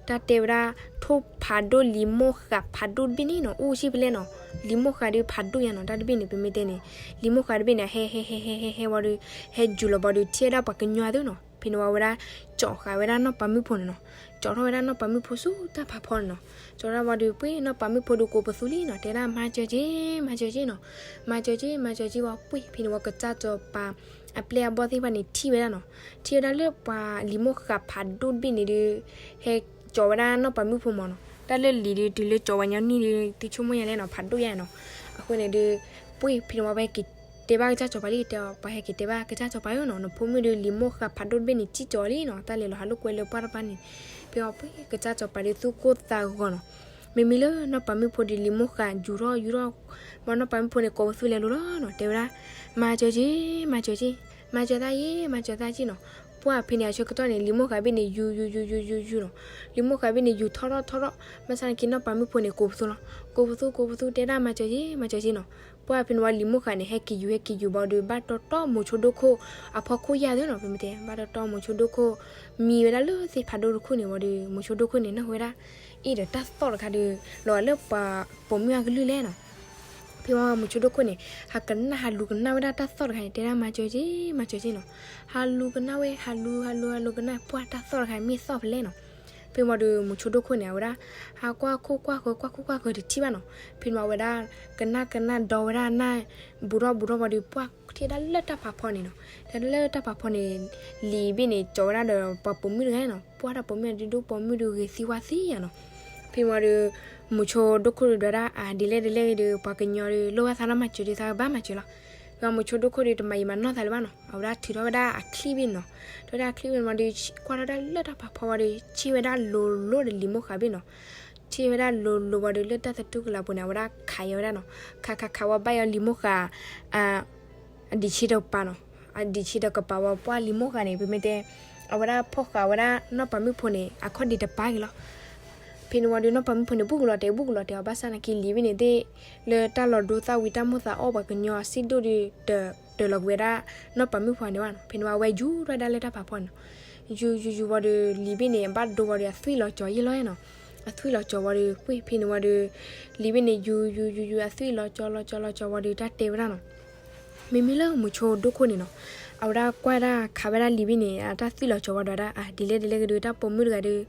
တၢ်တဲဝဲဒၣ် ထိၣ်ဖးဒိၣ်လံာ်မိၢ်ဃာ်ဖးဒိၣ်တဘ့ၣ်န့ၣ်နီၤ, အိၣ်ဆံၣ်ဖဲလဲၣ်နီၤ, လံာ်မိၢ်ဃာ်ဒီးဖးဒိၣ်ယါနီၤ, တၢ်တဘ့ၣ်န့ၣ် ပမ့ၢ်တဲန့ၣ် လံာ်မိၢ်ဃာ်တဘ့ၣ်န့ၣ် ဟဲဟဲဟဲဟဲဟဲဟဲဝံၤဒီး ဟဲယူၤလီၤဘၣ်ဒီး ထံၣ်ဝဲဒၣ်ပှၤကညီသ့ၣ်နီၤ. ဖဲန့ၣ်ဝံၤအဝဲဒၣ် ကၠီာ်ဃာ်ဝဲဒၣ်နီၢ်ပၤမုၣ်ဖိန့ၣ်နီၤ, ကၠီာ်ထီၣ်ဝဲဒၣ်နီၢ်ပၤမုၣ်ဖိဆူတၢ်ဖးဖီန့ၣ်နီၤ, ကၠီာ်ထီၣ်ဝံၤဒီး ပှ့ၢ်နီၢ်ပၤမုၣ်ဖိဒီးကိးပသူလံနီၤ, တဲဒၣ် မၤစၢၤက့ၤ မၤစၢၤက့ၤနီၤ, မၤစၢၤက့ၤ မၤစၢၤက့ၤဝံၤ ပှ့ၢ်ဖဲန့ၣ်ဝံၤ ကစၢ်စီၤပၤ အပျဲၢ်အဘီၣ်သ့ၣ်တဖၣ်န့ၣ် ထံၣ်ဝဲဒၣ်နီၤ, ထံၣ်ဝဲဒၣ်လၢပှၤလံာ်မိၢ်ဃာ်ဖးဒိၣ်တဘ့ၣ်န့ၣ်ဒီး ဟဲကၠီာ်ဝဲဒၣ်နီၢ်ပၤမုၣ်ဖိမးနီၤ, တၢ်လၢလံာ်ဒီး တုၤလၢကၠီာ်ဝဲညီနုၢ်ဒီး သုဆိကမိၣ်ယါလဲၣ်နီၤ, ဖးဒိၣ်ယါနီၤ. အဃိန့ၣ်ဒီး ပှ့ၢ်ဖဲန့ၣ်ဝံၤ ပှၤဟဲက့ၤတဲဘၣ်ကစၢ်စီၤပၤလံ, တဲအီၤ ပှၤဟဲက့ၤတဲဘၣ်ကစၢ်စီၤပၤဧၢနီၤ, နဖိမုၣ်ဒီးလံာ်မိၢ်ဃာ်ဖးဒိၣ်တဘ့ၣ်န့ၣ် စံၣ်ကၠီာ်လံနီၤ, တၢ်လဲၤလီၤဟးလိာ်ကွဲလၢပှၢ်တပၤန့ၣ်. ဖဲဝံၤပှ့ၢ်ကစၢ်စီၤပၤဒီးသူၣ်ကိၢ်သးဂီၤနီၤ, မ့မ့ၢ်လၢနီၢ်ပၤမုၣ်ဖိဒီးလံာ်မိၢ်ဃာ်ယူၤထီၣ်ယူၤထီၣ် ဘၣ်နီၢ်ပၤမုၣ်ဖိန့ၣ် ကိးပသူလဲၤလိၤလီၤနီၤ, တဲဝဲဒၣ် မၤစၢၤက့ၤ မၤစၢၤက့ၤ, မၤစၢၤသးယ့ၢ် မၤစၢၤသးက့ၤနီၤ. ပှၢ်ဖဲန့ၣ် အဆၢကတီၢ်န့ၣ် လံာ်မိၢ်ဃာ်ဘ့ၣ်န့ၣ် ယူၤယူၤယူၤယူၤယူၤယူၤနီၤ, လံာ်မိၢ်ဃာ်ဘ့ၣ်န့ၣ် ယူၤထီၣ်ထီၣ်ထီၣ်ထီၣ်, ဘၣ်ဆၣ်သနာ်က့နီၢ်ပၤမုၣ်ဖိန့ၣ် ကိးပသူလီၤ, ကိးပသူ ကိးပသူ တဲဒၣ် မၤစၢၤက့ၤ မၤစၢၤက့ၤနီၤ. ပှၢ်ဖဲန့ၣ်ဝံၤလံာ်မိၢ်ဃာ်န့ၣ် ဟဲက့ၤယူၤဟဲက့ၤယူၤဘၣ်ဒီး ဘၣ်တီတီမုဆိဒိၣ်ခိၣ်အဖီခိၣ်ယါသ့နီၤ, ပမ့ၢ်တဲ ဘၣ်တီတီမုဆိဒိၣ်ခိၣ် မံဝဲဒၣ်လၢသ့ၣ်ဖးဒိၣ်တခိၣ်န့ၣ်ဝံၤဒီး မုဆိဒိၣ်ခိၣ်န့ၣ် နၢ်ဟူဝဲဒၣ် အ့ၣ်ဒီးတၢ်သီၣ်တခါဒီး လီၤဂာ်လၢပှၤပိာ်မုၣ်အကလုၢ်လဲၣ်နီၤ. ဖဲဝံၤမုဆိဒိၣ်ခိၣ်န့ၣ် ဟးကနၣ် ဟးလူၤကနၣ်ဝဲဒၣ်တၢ်သီၣ်တခါန့ၣ် တဲဒၣ် မၤစၢၤက့ၤ မၤစၢၤက့ၤနီၤ. ဟးလူၤကနၣ်ဝဲ ဟးလူၤ ဟးလူၤ ဟးလူၤကနၣ် ပှၢ်တၢ်သီၣ်တခါမ့ၢ်သီၣ်ဖဲလဲၣ်နီၤ. ဖဲဝံၤဒီးမုဆိဒိၣ်ခိၣ်န့ၣ် အဝဲဒၣ် ဟးကွၢ်ခိၣ်ကွၢ်ဃၢၤ ကွၢ်ခိၣ်ကွၢ်ဃၢၤတထံၣ်ဘၣ်နီၤ. ဖဲန့ၣ်ဝံၤအဝဲဒၣ် ကနၣ်ကနၣ်ဒီဝဲဒၣ်နၢ် ဘူးထီၣ်ဘူးထီၣ်ဝံၤဒီး ပှၢ်ထံၣ်ဝဲဒၣ်လၢတၢ်ဖးဖီန့ၣ်နီၤ. ထံၣ်ဝဲဒၣ်လၢတၢ်ဖးဖီန့ၣ် လံာ်ဘ့ၣ်န့ၣ် ကၠီဝဲဒၣ်ဒီးပှၤပိာ်မုၣ်တဂၤနီၤ. ပှၢ်တၢ်ပိာ်မုၣ်ဒုးဒိၣ်ပိာ်မုၣ်ဒုးဂ့ၤသံဝါသံယါနီၤ. ဖဲဝံၤဒီး မုဆိဒိၣ်ခိၣ်ဒုးဒွးဒၣ် အဒ်လဲၣ်ဒ်လဲၣ်ဂ့ၤဒီး ပှၤကညီဒီး လိၣ်ဘၣ်သးနီၢ်မၤစၢၤဒုးသးကဘၣ်မၤစၢၤလီၤ. ဖဲဝံၤမုဆိဒိၣ်ခိၣ်ဒုးတမၤယံာ်မၤနီၢ်သးလၢၤဘၣ်နီၤ. အဝဲဒၣ်ထုးထီၣ်ဝဲဒၣ်အချံၣ်ဘ့ၣ်နီၤ. ထုးဝဲဒၣ်အချံၣ်ဘ့ၣ်မးဒီး ကွၢ်ထီၣ်ဒၣ်လၢတၢ်ဖးဖီဝံၤဒီး ထံၣ်ဝဲဒၣ်လိၤလိၤဒီးလံာ်မိၢ်ဃာ်ဘ့ၣ်နီၤ. ထံၣ်ဝဲဒၣ်လိၤလိၤဝံၤဒီးလၢတၢ်သတူၢ်ကလာ်ပူၤန့ၣ် အဝဲဒၣ်ခးယံၤဝဲဒၣ်နီၤ. ခးခးခးဝံၤဘၣ်ယံၤလံာ်မိၢ်ဃာ် အဒံးဆံးတကပၤနီၤ. အဒံးဆံးတကပၤဝံၤ ပှၢ်လံာ်မိၢ်ဃာ်န့ၣ် ပမ့ၢ်တဲ အဝဲဒၣ်ဖီၣ်ဃာ်ဝဲဒၣ်နီၢ်ပၤမုၣ်ဖိန့ၣ် အခီၣ်ဒံးတပၤက့ၤလီၤ. ဖဲန့ၣ်ဝံၤဒီးနီၢ်ပၤမုၣ်ဖိန့ၣ် ဘူၣ်ကလီၤတဲာ် ဘူၣ်ကလီၤတဲာ်အီၤ ဘၣ်ဆၣ်သနာ်က့လံာ်ဘ့ၣ်န့ၣ်သ့ၣ် လၢတၢ်လီၤဒိသၣ်ဝံၤ တၢ်မိၣ်သးအီၣ်ပှၤကညီအစံၣ်ဒိၣ်ဒီး တၢၤလီၤကွံာ်ဝဲဒၣ်နီၢ်ပၤမုၣ်ဖိန့ၣ်ဘၣ်နီၤ. ဖဲန့ၣ်ဝံၤအဝဲယူၤထီၣ်ဝဲဒၣ်လၢတၢ်ဖးဖီန့ၣ်နီၤ. ယူၤယူၤယူၤဝံၤဒီး လံာ်ဘ့ၣ်န့ၣ် အဘၣ်ဒိဝံၤဒီး အသွံၣ်လီၤကၠီယဲၢ်လီၤနီၤ. အသွံၣ်လီၤကၠီဝံၤဒီး ကွ့ၢ်ဖဲန့ၣ်ဝံၤဒီး လံာ်ဘ့ၣ်န့ၣ် ယူၤယူၤယူၤယူၤ အသွံၣ်လီၤကၠီလီၤကၠီလီၤကၠီဝံၤဒီး တၢ်တဲဝဲဒၣ်နီၤ. မ့မ့ၢ်လၢမုဆိဒိၣ်ခိၣ်န့ၣ်နီၤ, အဝဲဒၣ်ကွၢ်ဒၣ်ခးဝဲဒၣ်လံာ်ဘ့ၣ်န့ၣ် အတၢ်သွံၣ်လီၤကၠီဝံၤဒီးဒၣ် အဒ်လဲၣ်ဒ်လဲၣ်ကဒီး တၢ်ပိာ်မုၣ်တဂၤဒီး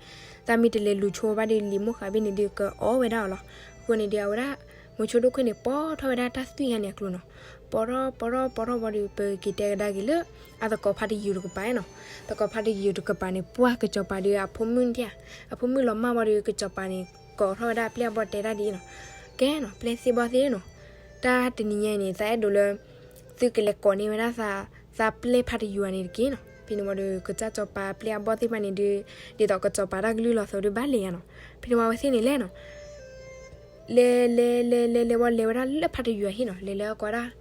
သးမ့ၢ်တလဲၤလူၤဆိဘၣ်ဒီး လံာ်မိၢ်ဃးဘ့ၣ်န့ၣ်ဒီး ကအီဝဲဒၣ်အီၤလီၤ. အဃိန့ၣ်ဒီး အဝဲဒၣ် မုဆိဒိၣ်ခိၣ်န့ၣ် ပိာ်ထီၣ်ဝဲဒၣ်တၢ်သွံၣ်ယါန့ၣ်အကျိၤနီၤ. ပိာ်ထီၣ်ပိာ်ထီၣ်ပိာ်ထီၣ်ဝံၤဒီး ပက့ၤတဲကဒါက့ၤလၢ အသကိးဖါတယုၤတကပၤနီၤ. သကိးဖါတယုၤတကပၤန့ၣ် ပှၢ်ကစီၤပၤဒီးအဖိမုၣ်ဧါ, အဖိမုၣ်လီၤမၢ်ဝံၤဒီး ကစီၤပၤန့ၣ် ကိးထီၣ်ဝဲဒၣ်ပျဲၢ်အဘီၣ်တဲဒၣ်ဒ်အံၤနီၤ. ကဲနီၤ ပျဲၢ်သ့ၣ်ဘီၣ်သ့ၣ်နီၤ, တၢ်တနံၤညါအံၤန့ၣ် သးအဲၣ်ဒိးလၢ သုကလဲၤကိးန့ၢ်ဝဲဒၣ် သးပျဲၢ်ဖါတယုၤန့ၣ်တက့ၢ်နီၤ. ဖဲန့ၣ်ဝံၤဒီး ကစၢ်စီၤပၤပျဲၢ်အဘီၣ်သ့ၣ်တဖၣ်န့ၣ်ဒီး ဒ်သိးကစီၤပၤတၢ်ကလုၢ်လီၤသိးဒီးဘၣ်လဲၤယါနီၤ. ဖဲန့ၣ်ဝံၤအဝဲသ့ၣ်န့ၣ်လဲၤနီၤ. လဲၤလဲၤလဲၤလဲၤလဲၤဝံၤ လဲၤဝဲဒၣ်လၢဖါတယုၤအဟံၣ်နီၤ. လဲၤလဲၤဝံၤကိးဒၣ်,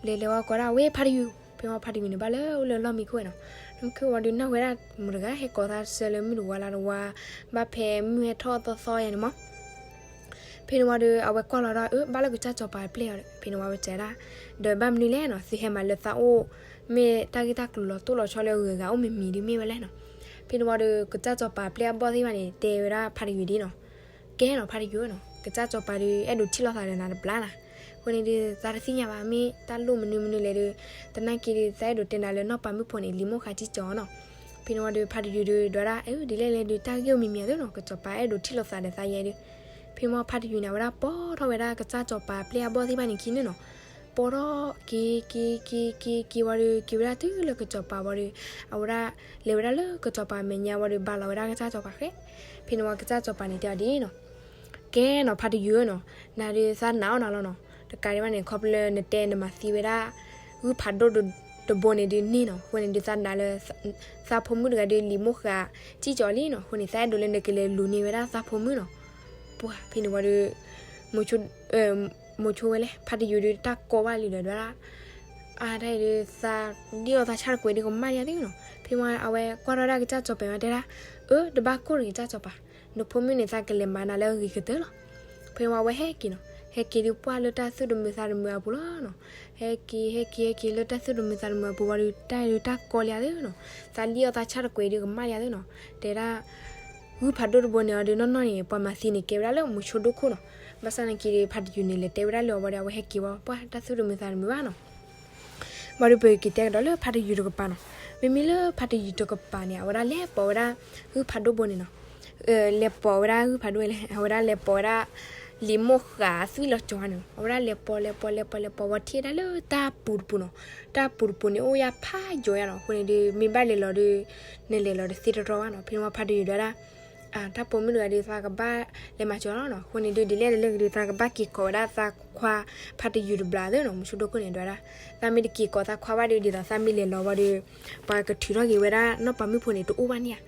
လဲၤလဲၤဝံၤကိးဒၣ် ဝဲဖါတယုၤ. ဖဲန့ၣ်ဝံၤဖါတယုၤန့ၣ် ဘၣ်လၢအိၣ်လၢလီၢ်မံခိၣ်ဝဲနီၤ. လီၢ်မံခိၣ်ဝံၤဒီး နၢ်ဟူဝဲဒၣ်မုၣ်တဂၤဟဲကိးသးဆၢလၢမုၢ်တဝါလါတဝါ, ဘၣ်ဖဲမုၢ်ဟဲထီၣ်သီသီယါန့ၣ်မး. ဖဲန့ၣ်ဝံၤဒီး အဝဲကွၢ်လီၤဒီး အၢ ဘၣ်လၢကစၢ်စီၤပၤပျဲၢ်အီၤဒီး ဖဲန့ၣ်ဝံၤအဝဲတဲဒၣ်, ဒီးဘၣ်မနုၤလဲၣ်နီၤ, သုဟဲမၤလၢသးအိၣ်, မ့ၢ်တၢ်ဂ့ၢ်တၢ်ကျိၤလီၤတိၢ်လီၤဆီလၢအဂုၤအဂၤအိၣ်မံၤမံၤဒ်မ့ၢ်ဝဲလဲၣ်နီၤ. ဖဲန့ၣ်ဝံၤဒီး ကစၢ်စီၤပၤပျဲၢ်အဘီၣ်သ့ၣ်တဖၣ်န့ၣ် တဲဝဲဒၣ်ဖါတယုၤဒ်နီၤ. ကဲနီၤ ဖါတယုၤနီၤ, ကစၢ်စီၤပၤဒီး အဲၣ်ဒိးထံၣ်လိာ်သးဒီးနၤတဘျီနီၤ. အဃိန့ၣ်ဒီး သးတသ့ၣ်ညါဘၣ် မ့ၢ်တၢ်လိၣ်မနုၤမနုၤလဲၣ်ဒီး သနာ်က့ဒီး သးအဲၣ်ဒိးတဲနၤလၢနီၢ်ပၤမုၣ်ဖိန့ၣ် လံာ်မိၢ်ဃးစံၣ်ကၠီနီၤ. ဖဲန့ၣ်ဝံၤဒီး ဖါတယုၤဒီး ဒွးဒၣ် အၢ ဒ်လဲၣ်လဲၣ်ဒီး တၢ်ဂ့ၢ်အိၣ်မံၤမံၤအသိးနီၤ, ကစီၤပၤအဲၣ်ဒိးထံၣ်လိာ်သးဒီးသးယဲဒီး ဖဲန့ၣ်ဝံၤဖါတယုၤန့ၣ် အဝဲဒၣ်ပိာ်ထီၣ်ဝဲဒၣ်ကစၢ်စီၤပၤပျဲၢ်အဘီၣ်သ့ၣ်တဖၣ်န့ၣ်ခံန့ၣ်နီၤ. ပိာ်ထီၣ်က့ၤက့ၤက့ၤက့ၤက့ၤဝံၤဒီး က့ၤဝဲဒၣ်တုၤလၢကစီၤပၤဝံၤဒီး အဝဲဒၣ်လဲၤဝဲဒၣ်လၢကစီၤပၤမဲာ်ညါဝံၤဒီး ဘၣ်လီၤဝဲဒၣ်ကစၢ်စီၤပၤဃဲ. ဖဲန့ၣ်ဝံၤကစၢ်စီၤပၤန့ၣ်တဲအီၤဒ်နီၤ, ကဲနီၤ ဖါတယုၤဧၢနီၤ, နၤဒီးသးနာ်အီၣ်နၤလီၤနီၤ. တကးဒံးဘၣ်န့ၣ် ခီဖျိလၢနတဲနမၤသံဝဲဒၣ် ဂုၢ်ဖးဒိၣ်တဘိန့ၣ်ဒုးန့ၢ်နီၤ. အဃိန့ၣ်ဒုးသးနာ်လၢ သးဖိမုၣ်တဂၤဒီး လံာ်မိၢ်ဃးစံၣ်ကၠီလံနီၤ. အဃိန့ၣ် သးအဲၣ်ဒိးလၢနကလဲၤလူၤန့ၢ်ဝဲဒၣ်သးဖိမုၣ်နီၤ. ပှၢ်ဖဲန့ၣ်ဝံၤဒီး မိၤဆိဝဲလဲၣ် ဖါတယုၤဒီး တၢ်ကိးဘၣ်လံဒီးဒွးဒၣ်, အါတၢ်အံၤဒီး သးဒ်အီၤသးဆၣ်တကွဲးဒီးကမၣ်လံသ့နီၤ. ဖဲမ့ၢ်အဝဲကွၢ်ထီၣ်ဒၣ်ကစၢ်စီၤပၤဝဲတဲဒၣ်, အၢ တဘၣ်ကိၢ်တဂ့ၤ ကစၢ်စီၤပၤ, နဖိမုၣ်န့ၣ် သးကလဲၤမၤနၤလၢအဂ့ၤကတၢၢ်လီၤ. ဖဲမ့ၢ်အဝဲဟဲက့ၤနီၤ, ဟဲက့ၤဒီးပှၢ်လၢတၢ်သူၣ်တမုာ်သးတမုာ်အပူၤလီၤနီၤ. ဟဲက့ၤ ဟဲက့ၤ ဟဲက့ၤလၢတၢ်သူၣ်တမုာ်သးတမုာ်အပူၤဝံၤဒီး တၢ်အံၤဒီးတၢ်ကိးလံသ့နီၤ. သးဒ်အီၤသးဆၣ်တကွဲးဒီးကမၣ်လံသ့နီၤ. တဲဒၣ် ဂုၢ်ဖးဒိၣ်တဘိန့ၣ်အီၤဒီးနီၢ်နီၢ်န့ၣ် ပှၤမၤသံန့ၣ် ကဲဝဲဒၣ်လၢမိၤဆိဒိၣ်ခိၣ်နီၤ. ဘၣ်ဆၣ်နာ်က့ဒီး ဖါတယုၤန့ၣ် လဲၤတဲဝဲဒၣ်လၢအဝဲဒီး အဝဲဟဲက့ၤဝံၤ ပှၢ်တၢ်သူၣ်တမုာ်သးတမုာ်ဘၣ်နီၤ. ဘၣ်ဒီးပက့ၤတဲကဒီးလၢဖါတယုၤတကပၤနီၤ. မ့မ့ၢ်လၢဖါတယုၤတကပၤန့ၣ် အဝဲဒၣ်လဲၤပိာ်ဝဲဒၣ် ဂုၢ်ဖးဒိၣ်ဘိန့ၣ်နီၤ. လဲၤပိာ်ဝဲဒၣ်ဂုၢ်ဖးဒိၣ်လဲၣ်, အဝဲဒၣ်လဲၤပိာ်ဝဲဒၣ် လံာ်မိၢ်ဃးသွံၣ်လီၤကၠီန့ၣ်နီၤ. အဝဲဒၣ်လဲၤပိာ်လဲၤပိာ်လဲၤပိာ်လဲၤပိာ်ဝံၤထံၣ်ဝဲဒၣ်လၢတၢ်ပူၤတပူၤနီၤ. တၢ်ပူၤတပူၤန့ၣ် အိၣ်ယၢ်ဖးယိာ်ယါနီၤ. အဃိန့ၣ်ဒီး မ့ၢ်ဘၣ်လဲၤလီၤဒီး နလဲၤလီၤတသ့တြီဘၣ်နီၤ. ဖဲန့ၣ်ဝံၤဖါတယုၤဒွးဒၣ် တၢ်ပိာ်မုၣ်တဂၤဒီး သးကဘၣ်လဲၤမၤစၢၤလီၤနီၤ. အဃိန့ၣ်ဒီး ဒ်လဲၣ်ဒ်လဲၣ်ကဒီး သးကဘၣ်က့ၤကိးဝဲဒၣ်သးခွါဖါတယုၤတဘျီသ့နီၤ. မိၤဆိဒိၣ်ခိၣ်န့ၣ်ဒွးဒၣ် သးမ့ၢ်တက့ၤကိးသးခွါဘၣ်ဒီး ဒ်သိးသးမ့ၢ်လဲၤလီၤဝံၤဒီး ပှၤကထုးထီၣ်က့ၤဝဲဒၣ်နီၢ်ပၤမုၣ်ဖိန့ၣ် တအိၣ်ဘၣ်န့ၣ်ဧါ.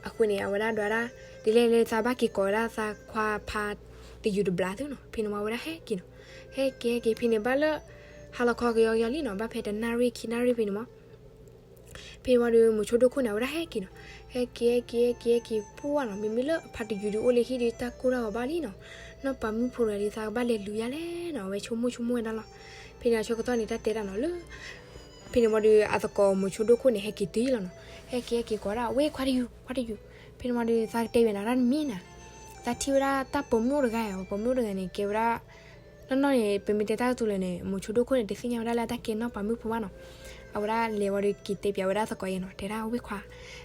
အဃိန့ၣ် အဝဲဒၣ်ဒွးဒၣ် ဒ်လဲၣ်လဲၣ်သးဘၣ်က့ၤကိးဝဲဒၣ်သးခွါဖါတယုၤတဘျီသ့နီၤ. ဖဲန့ၣ်ဝံၤအဝဲဒၣ်ဟဲက့ၤနီၤ. ဟဲက့ၤဟဲက့ၤ ဖဲန့ၣ်ဘၣ်လၢ ဟါလီၤခီကယီကယီလံနီၤ. ဘၣ်ဖဲတနၣ်ရံၣ်ခံနၣ်ရံၣ်ဖဲန့ၣ်မး ဖဲန့ၣ်ဝံၤဒီး မိၤဆိဒိၣ်ခိၣ်န့ၣ် အဝဲဒၣ်ဟဲက့ၤနီၤ. ဟဲက့ၤဟဲက့ၤဟဲက့ၤဟဲက့ၤပှၢ်နီၤ. မ့မ့ၢ်လၢဖါတယုၤဒုးအိၣ်လၢဟံၣ်ဒီး တၢ်ကိၢ်တၢ်ဂီၤဘၣ်လံနီၤ. နီၢ်ပၤမုၣ်ဖိတဂၤဒီး သးကဘၣ်လဲၤလူၤယါလဲၣ်နီၤ. အဝဲဆိကမိၣ်ဆိကမိၣ်ဝဲဒၣ်လီၤ. ဖဲန့ၣ်အဆၢကတီၢ်န့ၣ် တၢ်တဲတၢ်နီၤလၢ ဖဲန့ၣ်ဝံၤဒီး အသကိးမိၤဆိဒိၣ်ခိၣ်န့ၣ် ဟဲက့ၤတုၤလီၤနီၤ. ဟဲက့ၤဟဲက့ၤကိးဒၣ် ဝဲခွါတယုၤ ခွါတယုၤ. ဖဲန့ၣ်ဝံၤဒီး သးကတဲဝဲနၤတၢ်တမံၤနၤ. သးထံၣ်ဝဲဒၣ်တၢ်ပိာ်မုၣ်အိၣ်တဂၤဧါ, ပှၤပိာ်မုၣ်အိၣ်တဂၤန့ၣ် ကဲဝဲဒၣ် နီၢ်နီၢ်န့ၣ် ပမ့ၢ်တဲတၢ်ကတိၤလဲၣ်န့ၣ် မိၤဆိဒိၣ်ခိၣ်န့ၣ် တသ့ၣ်ညါဝဲဒၣ်လၢတၢ်ကဲနီၢ်ပၤမုၣ်ဖိဘၣ်နီၤ. အဝဲဒၣ်လဲၤဝံၤဒီးက့ၤတဲပၠးဝဲဒၣ်သကိးယဲနီၤ, တဲဒၣ်ဝဲခွါ,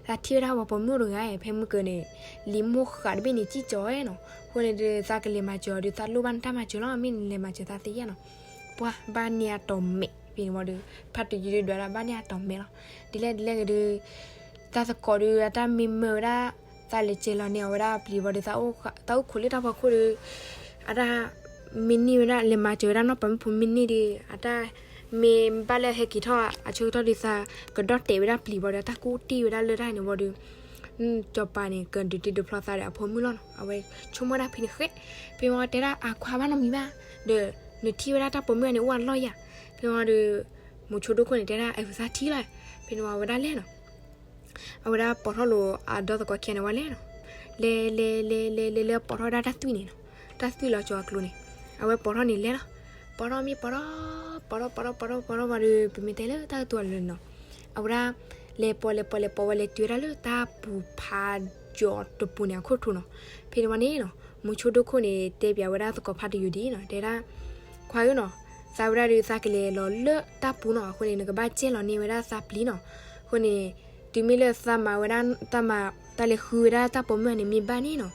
သးထံၣ်ဝဲဒၣ်ပှၤပိာ်မုၣ်အိၣ်တဂၤဧါ, ဖဲမုၢ်ကၢၤန့ၣ် လံာ်မိၢ်ဃးတဘ့ၣ်န့ၣ် စံၣ်ကၠီဧါနီၤ. အဃိန့ၣ်ဒီး သးကလဲၤမၤစၢၤအီၤဒီး သးလိၣ်ဘၣ်နတၢ်မၤစၢၤလီၤ, မ့ၢ်နလဲၤမၤစၢၤသးသ့ဧါနီၤ. ပှၤဘၣ်န့ၢ်အတီၤမဲာ်, ဖဲန့ၣ်ဝံၤဒီး ဖါတယုၤဒုးဒွးဒၣ်ဘၣ်န့ၢ်အတီၤမဲာ်လီၤ. ဒ်လဲၣ်ဒ်လဲၣ်ဂ့ၤဒီး သးသကိးဒီး အတၢ်မ့ၢ်မၢဝဲဒၣ် သးလဲၤစဲၤလီၤန့ၢ်အီၤဝဲဒၣ်ပျံၤဝံၤဒီး သးအိၣ်ခိးလၢတၢ်ဖီခိၣ်ဒီး အတၢ်မ့ၢ်န့ၢ်ဝဲဒၣ် လဲၤမၤစၢၤဝဲဒၣ်နီၢ်ပၤမုၣ်ဖိမ့ၢ်န့ၢ်ဒီး အတၢ်မ့ၢ်ဘၣ်လၢဟဲက့ၤထီၣ်အဆၢကတီၢ်ဒီး သးကဒီၣ်တဲာ်ဝဲဒၣ်ပျံၤဝံၤဒီး တၢ်ကူၣ်တ့ၢ်ဝဲဒၣ်လၢတၢ်န့ၣ်ဝံၤဒီး စီၤပၤန့ၣ် ကဒုးတ့ဒုးဖျီသးဒီးအဖိမုၣ်လီၤနီၤ. အဝဲဆိကမိၣ်ဒၣ်ဖဲန့ၣ်ဃဲ, ဖဲမ့ၢ်တဲဒၣ်အခွါဘၣ်နီတမံၤဘၣ်, ဒီးနထံၣ်ဝဲဒၣ်တၢ်ပိာ်မုၣ်အန့ၣ်အိၣ်အလီၢ်ယၤ, ဖဲမ့ၢ်ဒီး မိၤဆိဒိၣ်ခိၣ်န့ၣ်တဲဒၣ် အဲၣ်သးထံၣ်လီၤ, ဖဲန့ၣ်ဝံၤအဝဲဒၣ်လဲၤနီၤ. အဝဲဒၣ်ပိာ်ထီၣ်လိာ်အဒီသကိးခံဂၤန့ၣ်ဝံၤလဲၤနီၤ. လဲၤလဲၤလဲၤလဲၤလဲၤလဲၤပိာ်ထီၣ်ဝဲဒၣ်တၢ်သွံၣ်န့ၣ်နီၤ, တၢ်သွံၣ်လီၤကၠီအကျိၤန့ၣ်, အဝဲပိာ်ထီၣ်န့ၣ်လဲၤလီၤ. ပိာ်ထီၣ်မ့ၢ်ပိာ်ထီၣ်, ပိာ်ထီၣ်ပိာ်ထီၣ်ပိာ်ထီၣ်ပိာ်ထီၣ်ဝံၤဒီး ပမ့ၢ်တဲလၢတၢ်ကတိၤအလၢာ်နီၤ, အဝဲဒၣ် လဲၤပိာ်လဲၤပိာ်လဲၤပိာ်ဝဲ လဲၤတုၤဝဲဒၣ်လၢတၢ်ပူၤဖးယိာ်တပူၤန့ၣ်အခိၣ်ထူးနီၤ. ဖဲန့ၣ်ဝံၤန့ၣ်နီၤ မုဆိဒိခိၣ်န့ၣ် တဲပၠးဝဲဒၣ်သကိးဖါတယုၢ်ဒ်အံၤနီၤ, တဲဒၣ်, ခွါဧၢနီၤ, သးဝဲဒၣ်ဒီးသးကလဲၤလီၤလၢတၢ်ပူၤနီၤ, အဃိန့ၣ် နကဘၣ်ကဲလီၤန့ၢ်ဝဲဒၣ်သးပျံၤနီၤ. အဃိန့ၣ် တုၤမ့ၢ်လၢသးမၤဝဲဒၣ် တၢ်မၤ တၢ်လဲၤဃုဝဲဒၣ်တၢ်ပိာ်မုၣ်အန့ၣ်မ့ၢ်ဘၣ်န့ၣ်နီၤ,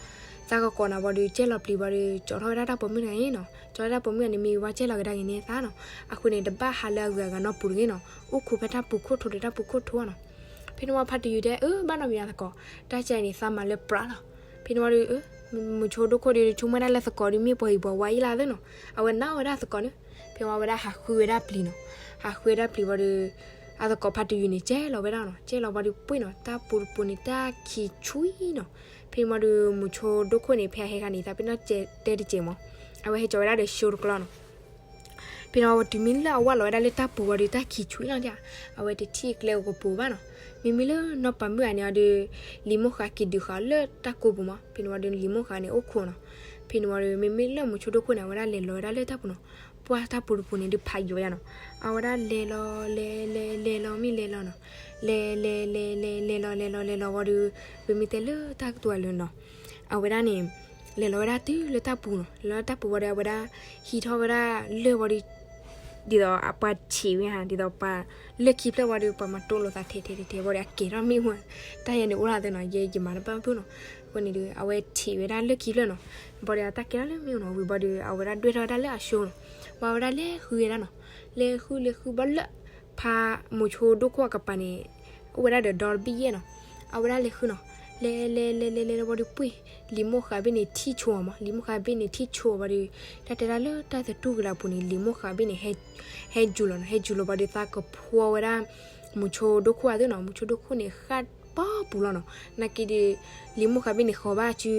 သးကကိးနၤဝံၤဒီး ကဲလီၤပျံၤဝံၤဒီး ကၠီထီၣ်ဝဲဒၣ်တၢ်ပိာ်မုၣ်တဂၤန့ၣ်နီၤ, ကၠီထီၣ်တၢ်ပိာ်မုၣ်အန့ၣ်မ့ၢ်ဝံၤ ကဲလီၤကဒါက့ၤန့ၢ်သးနီၤ. အဃိန့ၣ် တဘၣ်ဟးလၢအဂုၤအဂၤနီတပူၤတဂ့ၤနီၤ, အိၣ်ခိးဖဲတၢ်ပူၤခိၣ်ထူးဒီးတၢ်ပူၤခိၣ်ထူးနီၤ. ဖဲန့ၣ်ဝံၤဖါတယုၢ်တဲ အၢ ဘၣ်နီတမံၤသကိး, တၢ်ကဲန့ၣ် သးမၤလၢပြးလီၤ. ဖဲန့ၣ်ဝံၤဒီး မုဆိဒိခိၣ်ဒီး ဆိကမိၣ်ဝဲဒၣ်လၢသကိးဒီး မ့ၢ်ပှၤဟံၣ်ပှၤဝါယံလၢသ့နီၤ, အဝဲနာ်ဝဲဒၣ်သကိးန့ၣ်. ဖဲဝံၤဝဲဒၣ်ဟးဃုဝဲဒၣ်ပျံၤနီၤ, ဟးဃုဝဲဒၣ်ပျံၤဝံၤဒီး အသကိးဖါတယုၢ်န့ၣ် ကဲလီၤဝဲဒၣ်နီၤ, ကဲလီၤဝံၤဒီးပှ့ၤနီၤ, တၢ်ပူၤတပူၤန့ၣ် တၢ်ခံးဆှံနီၤ. ဖဲန့ၣ်ဝံၤဒီး မုဆိဒိခိၣ်န့ၣ် ဖဲအဟဲခါန့ၣ် သးပ့ၤနီၣ်တဲတစဲးမး, အဝဲဟဲကၠီဝဲဒၣ်ဒီး show တကျီနီၤ. ဖဲန့ၣ်ဝံၤတုၤမ့ၢ်လၢအဝဲလီၤဝဲဒၣ်လၢတၢ်ပူၤဝံၤဒီး တၢ်ခံးဆှံလီၤဒၣ်, အဝဲတထံၣ်ကျဲအိၣ်ကပူၤဘၣ်နီၤ. မ့မ့ၢ်လၢနီၢ်ပၤမုၣ်အန့ၣ်အီၤဒီး လံာ်မိၢ်ဃာ်က့ၤဒုးဃာ်အီၤလၢတၢ်ကိးပူၤမး. ဖဲန့ၣ်ဝံၤဒီး လံာ်မိၢ်ဃာ်န့ၣ်အိၣ်ခိးနီၤ. ဖဲန့ၣ်ဝံၤဒီး မ့မ့ၢ်လၢမုဆိဒိခိၣ်န့ၣ် အဝဲဒၣ်လဲၤလီၤဝဲဒၣ်လၢတၢ်ပူၤနီၤ, ပှၢ်တၢ်ပူၤတပူၤန့ၣ် ဒုးဖးယိာ်ယါနီၤ. အဝဲဒၣ်လဲၤလီၤ လဲၤလဲၤလဲၤလီၤ မ့ၢ်လဲၤလီၤနီၤ, လဲၤလဲၤလဲၤလဲၤလဲၤလီၤ လဲၤလီၤလဲၤလီၤဝံၤဒီး ပမ့ၢ်တဲလၢတၢ်ကတိၤအလၢနီၤ, အဝဲဒၣ်န့ၣ် လဲၤလီၤဝဲဒၣ်တုၤလၢတၢ်ပူၤနီၤ, လဲၤလီၤလၢတၢ်ပူၤဝံၤဒီး အဝဲဒၣ်ဟံးထီၣ်ဝဲဒၣ်လၢၢ်ဝံၤဒီး ဒ်သိးအပှၤဆံးဝဲဧါ, ဒ်သိးပှၤလၢၢ်ခံဖျၢၣ်ဝံၤဒီး ပှၤမၤတိၢ်လိာ်သးထဲထဲထဲထဲဝံၤဒီး အကဲထီၣ်မ့ၣ်အူ, တၢ်ယဲန့ၣ်အိၣ်လၢသ့နီၤ, ယဲယမၤတဘၣ်ဖုၣ်နီၤ. အဃိန့ၣ်ဒီး အဝဲဆံးဝဲဒၣ်လၢၢ်ခံဖျၢၣ်နီၤ, ဘၣ်ဒီးအတၢ်ကဲထီၣ်လၢမ့ၣ်အူနီၤ, ဝံၤဘၣ်ဒီး အဝဲဒၣ်ဒွဲၣ်ထီၣ်ဝဲဒၣ်လၢအ show နီၤ, ဘၣ်ဝဲဒၣ်လဲၤဃုဝဲဒၣ်နီၤ, လဲၤဃုလဲၤဃုဘၣ်လၢ ဖါမုဆိဒိခိၣ်အကပၤန့ၣ် အိၣ်ဝဲဒၣ်ဒီးဒီတဘ့ၣ်ယဲၢ်နီၤ, အဝဲဒၣ်လဲၤဃုနီၤ, လဲၤလဲၤလဲၤလဲၤလဲၤလဲၤဝံၤဒီးပှ့ၤ လံာ်မိၢ်ဃာ်ဘ့ၣ်န့ၣ်ထံၣ်ဆိအီၤမး, လံာ်မိၢ်ဃာ်ဘ့ၣ်န့ၣ်ထံၣ်ဆိအီၤဝံၤဒီး တၢ်တဲဒၣ်လၢတၢ်သတူၢ်ကလာ်ပူၤန့ၣ် လံာ်မိၢ်ဃာ်ဘ့ၣ်န့ၣ် ဟဲယူၤလီၤနီၤ, ဟဲယူၤလီၤဝံၤဒီးသးကဖှီဝဲဒၣ် မုဆိဒိခိၣ်အသ့နီၤ, မုဆိဒိခိၣ်န့ၣ်ဃၣ်ပီပူၤလီၤနီၤ, နာ်က့ဒီး လံာ်မိၢ်ဃာ်ဘ့ၣ်န့ၣ် ဃီၤဘၣ်အစ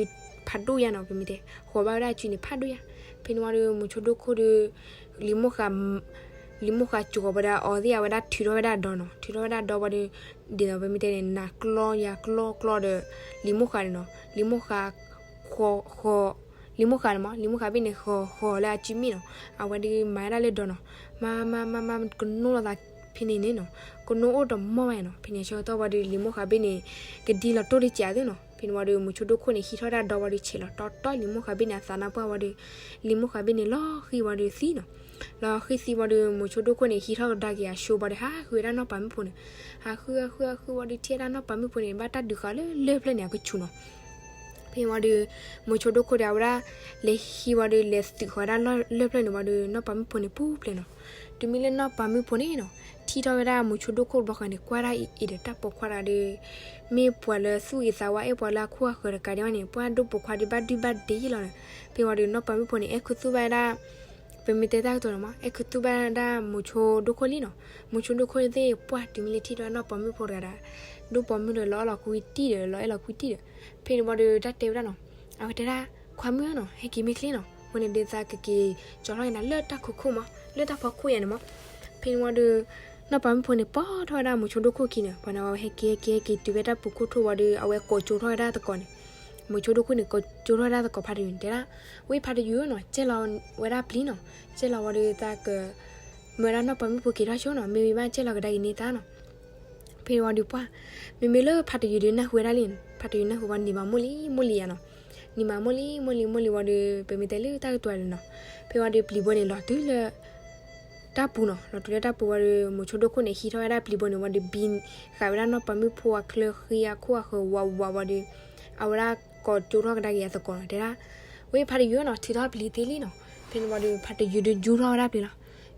ုဖးဒိၣ်ယါနီၤ, ပမ့ၢ်တဲ ဃီၤဘၣ်ဝဲဒၣ်အစုန့ၣ်ဖးဒိၣ်ယါ. ဖဲန့ၣ်ဝံၤဒီး မုဆိဒိခိၣ်ဒီး လံာ်မိၢ်ဃာ် လံာ်မိၢ်ဃာ်ကၠီၤဝံၤဒီးအီၤသ့ၣ် အဝဲဒၣ်ထုးထီၣ်ဝဲဒၣ်ဒီနီၤ, ထုးထီၣ်ဝဲဒၣ်ဒီဝံၤဒီး ဒ်သိးပမ့ၢ်တဲန့ၣ် နၤကျီယၤကျီကျီဒီး လံာ်မိၢ်ဃာ်န့ၣ်နီၤ, လံာ်မိၢ်ဃာ် ဃီၤ ဃီၤ လံာ်မိၢ်ဃာ်န့ၣ်မး, လံာ်မိၢ်ဃာ်ဘ့ၣ်န့ၣ် ဃီၤ ဃီၤလၢအစုမ့ၣ်နီၤ, အဝဲဒၣ်မၤဝဲဒၣ်လၢဒီနီၤ, မၤ မၤ မၤ မၤ ကနိလီၤသးဖဲန့ၣ်န့ၣ်နီၤ, ကနိအိၣ်တမီၢ်ဘၣ်နီၤ, ဖဲန့ၣ်ဆၢကတီၢ်ဝံၤဒီး လံာ်မိၢ်ဃာ်ဘ့ၣ်န့ၣ် ကဒံလီၤတိၢ်တကးသ့နီၤ, ဖဲန့ၣ်ဝံၤဒီး မုဆိဒိခိၣ်န့ၣ် ဟံးထီၣ်ဝဲဒၣ်ဒီဝံၤဒီး ဆဲးလီၤတီတီလံာ်မိၢ်ဃာ်ဘ့ၣ်န့ၣ် အသးနါပှၢ်ဝံၤဒီး လံာ်မိၢ်ဃာ်ဘ့ၣ်န့ၣ် လီၤဃံဝံၤဒီးသံနီၤ, လီၤဃံသံဝံၤဒီး မုဆိဒိခိၣ်န့ၣ် ဟံးထီၣ်ကဒါက့ၤအ show ဝံၤဒီး ဟးဃုဝဲဒၣ်နီၢ်ပၤမုၣ်ဖိန့ၣ်, ဟးဃု ဟးဃု ဟးဃုဝံၤဒီး ထံၣ်ဝဲဒၣ်နီၢ်ပၤမုၣ်ဖိန့ၣ် ဘၣ်တၢ်ဒုးဃာ်လၢလၢၢ်ဖျၢၣ်န့ၣ် အကဆူးနီၤ ဖဲန့ၣ်ဝံၤဒီး မုဆိဒိခိၣ်ဒီး အဝဲဒၣ် လဲၤဟံးဝံၤဒီး လဲၤသုးဃီၤဝဲဒၣ်လၢၢ်ဖျၢၣ်န့ၣ်ဝံၤဒီး နီၢ်ပၤမုၣ်ဖိန့ၣ်ပူၤဖျဲးနီၤ, တုၤမ့ၢ်လၢနီၢ်ပၤမုၣ်ဖိန့ၣ်နီၤ ထံၣ်ထီၣ်ဝဲဒၣ်မုဆိဒိခိၣ်တဘျီဃီန့ၣ် ကွၢ်ဒၣ်အံၤဒီး တၢ်ပိာ်ခွါတဂၤဒီး မ့ၢ်ပှၤလၢသူၣ်ဂ့ၤသးဝါ အဲၣ်ပှၤလၢအခိၣ်အဃၢၤတကးဒံးဘၣ်န့ၣ် ပှၢ်ဒိၣ်ပိာ်ခွါဒီးဘၣ်ဒုဘၣ်ဒ့လီၤန့ၣ်, ဖဲန့ၣ်ဝံၤဒီး နီၢ်ပၤမုၣ်ဖိန့ၣ် အဲၣ်ခူသူၣ်ဘၣ်ဝဲဒၣ် ပမ့ၢ်တဲတၢ်ကတိၤန့ၣ်မး အဲၣ်ခူသူၣ်ဘၣ်ဝဲဒၣ်မုဆိဒိခိၣ်လံနီၤ, မုဆိဒိခိၣ်သ့ၣ်ပှၢ်တုၤမ့ၢ်လၢထံၣ်ထီၣ်နီၢ်ပၤမုၣ်ဖိတဂၤဒီး ဒိၣ်ပိာ်မုၣ်ဒီးလီၤအဲၣ်လီၤကွံတံၢ်ဒီး လီၤအဲၣ်လီၤကွံတံၢ်ဒီး, ဖဲန့ၣ်ဝံၤဒီး တၢ်တဲဝဲဒၣ်နီၤ, အဝဲတဲဒၣ် ခွါမုၣ်နီၤ ဟဲက့ၤမ့ၢ်ချ့နီၤ, အဃိန့ၣ်ဒီးသးကက့ၤကၠီၤထီၣ်က့ၤနၤလၢတၢ်ခိခိၣ်မး လၢတၢ်ဖီခိၣ်ယါန့ၣ်မး, ဖဲန့ၣ်ဝံၤဒီး နီၢ်ပၤမုၣ်ဖိန့ၣ်ပိာ်ထီၣ်ဝဲဒၣ်မုဆိဒိခိၣ်ခံန့ၣ်, ပှၤန့ၣ်ဝံၤဟဲက့ၤဟဲက့ၤဟဲက့ၤတုၤဖဲတၢ်ပူၤခိၣ်ထူၣ်ဝံၤဒီး အဝဲကိးကၠိထီၣ်ဝဲဒၣ်သကိးန့ၣ်, မုဆိဒိခိၣ်န့ၣ် ကိးကၠိထီၣ်ဝဲဒၣ်သကိးဖါတယုၢ်န့ၣ် တဲဒၣ်, ဝ့ၢ်ဖါတယုၢ်နီၤ ကဲလီၤဝဲဒၣ်ပျံၤနီၤ, ကဲလီၤဝံၤဒီးသးက မၢဝဲဒၣ်နီၢ်ပၤမုၣ်ဖိက့ၤထီၣ်ဆိနီၤ, မ့ၢ်ဝံၤဘၣ်ကဲလီၤကဒါက့ၤန့ၢ်သးနီၤ ဖဲန့ၣ်ဝံၤဒီးပှၢ်, မ့မ့ၢ်လၢဖါတယုၢ်ဒီးနၢ်ဟူဝဲဒၣ်လံ, ဖါတယုၢ်နၢ်ဟူဝဲနံၤမးမိၢ်လံမိၢ်လံယါနီၤ, နံၤမးမိၢ်လံမိၢ်လံမိၢ်လံဝံၤဒီး ပမ့ၢ်တဲလၢတၢ်ကတိၤလံနီၤ, ဖဲဝံၤဒီးပျံၤဘိန့ၣ်လီၤတုၤလၢ တၢ်ပူၤနီၤ, လီၤတုၤလၢတၢ်ပူၤဝံၤဒီး မုဆိဒိခိၣ်န့ၣ် ဟံးထီၣ်ဝဲဒၣ်ပျံၤဘိန့ၣ်ဝံၤဒီး ဘံဃာ်ဝဲဒၣ်နီၢ်ပၤမုၣ်ဖိအချၢဃံအခိၣ်အဃၢၤဝးဝးဝံၤဒီး အဝဲဒၣ်ကိးကၠိထီၣ်ကဒါက့ၤအသကိးနီၤ, တဲဒၣ်, ဝ့ၢ်ဖါတယုၢ်နီၤ ထုးထီၣ်ပျံၤသ့လံနီၤ, ဖဲန့ၣ်ဝံၤဒီး ဖါတယုၢ်ဒီးယူထီၣ်ဝဲဒၣ်ပျံၤလီၤ,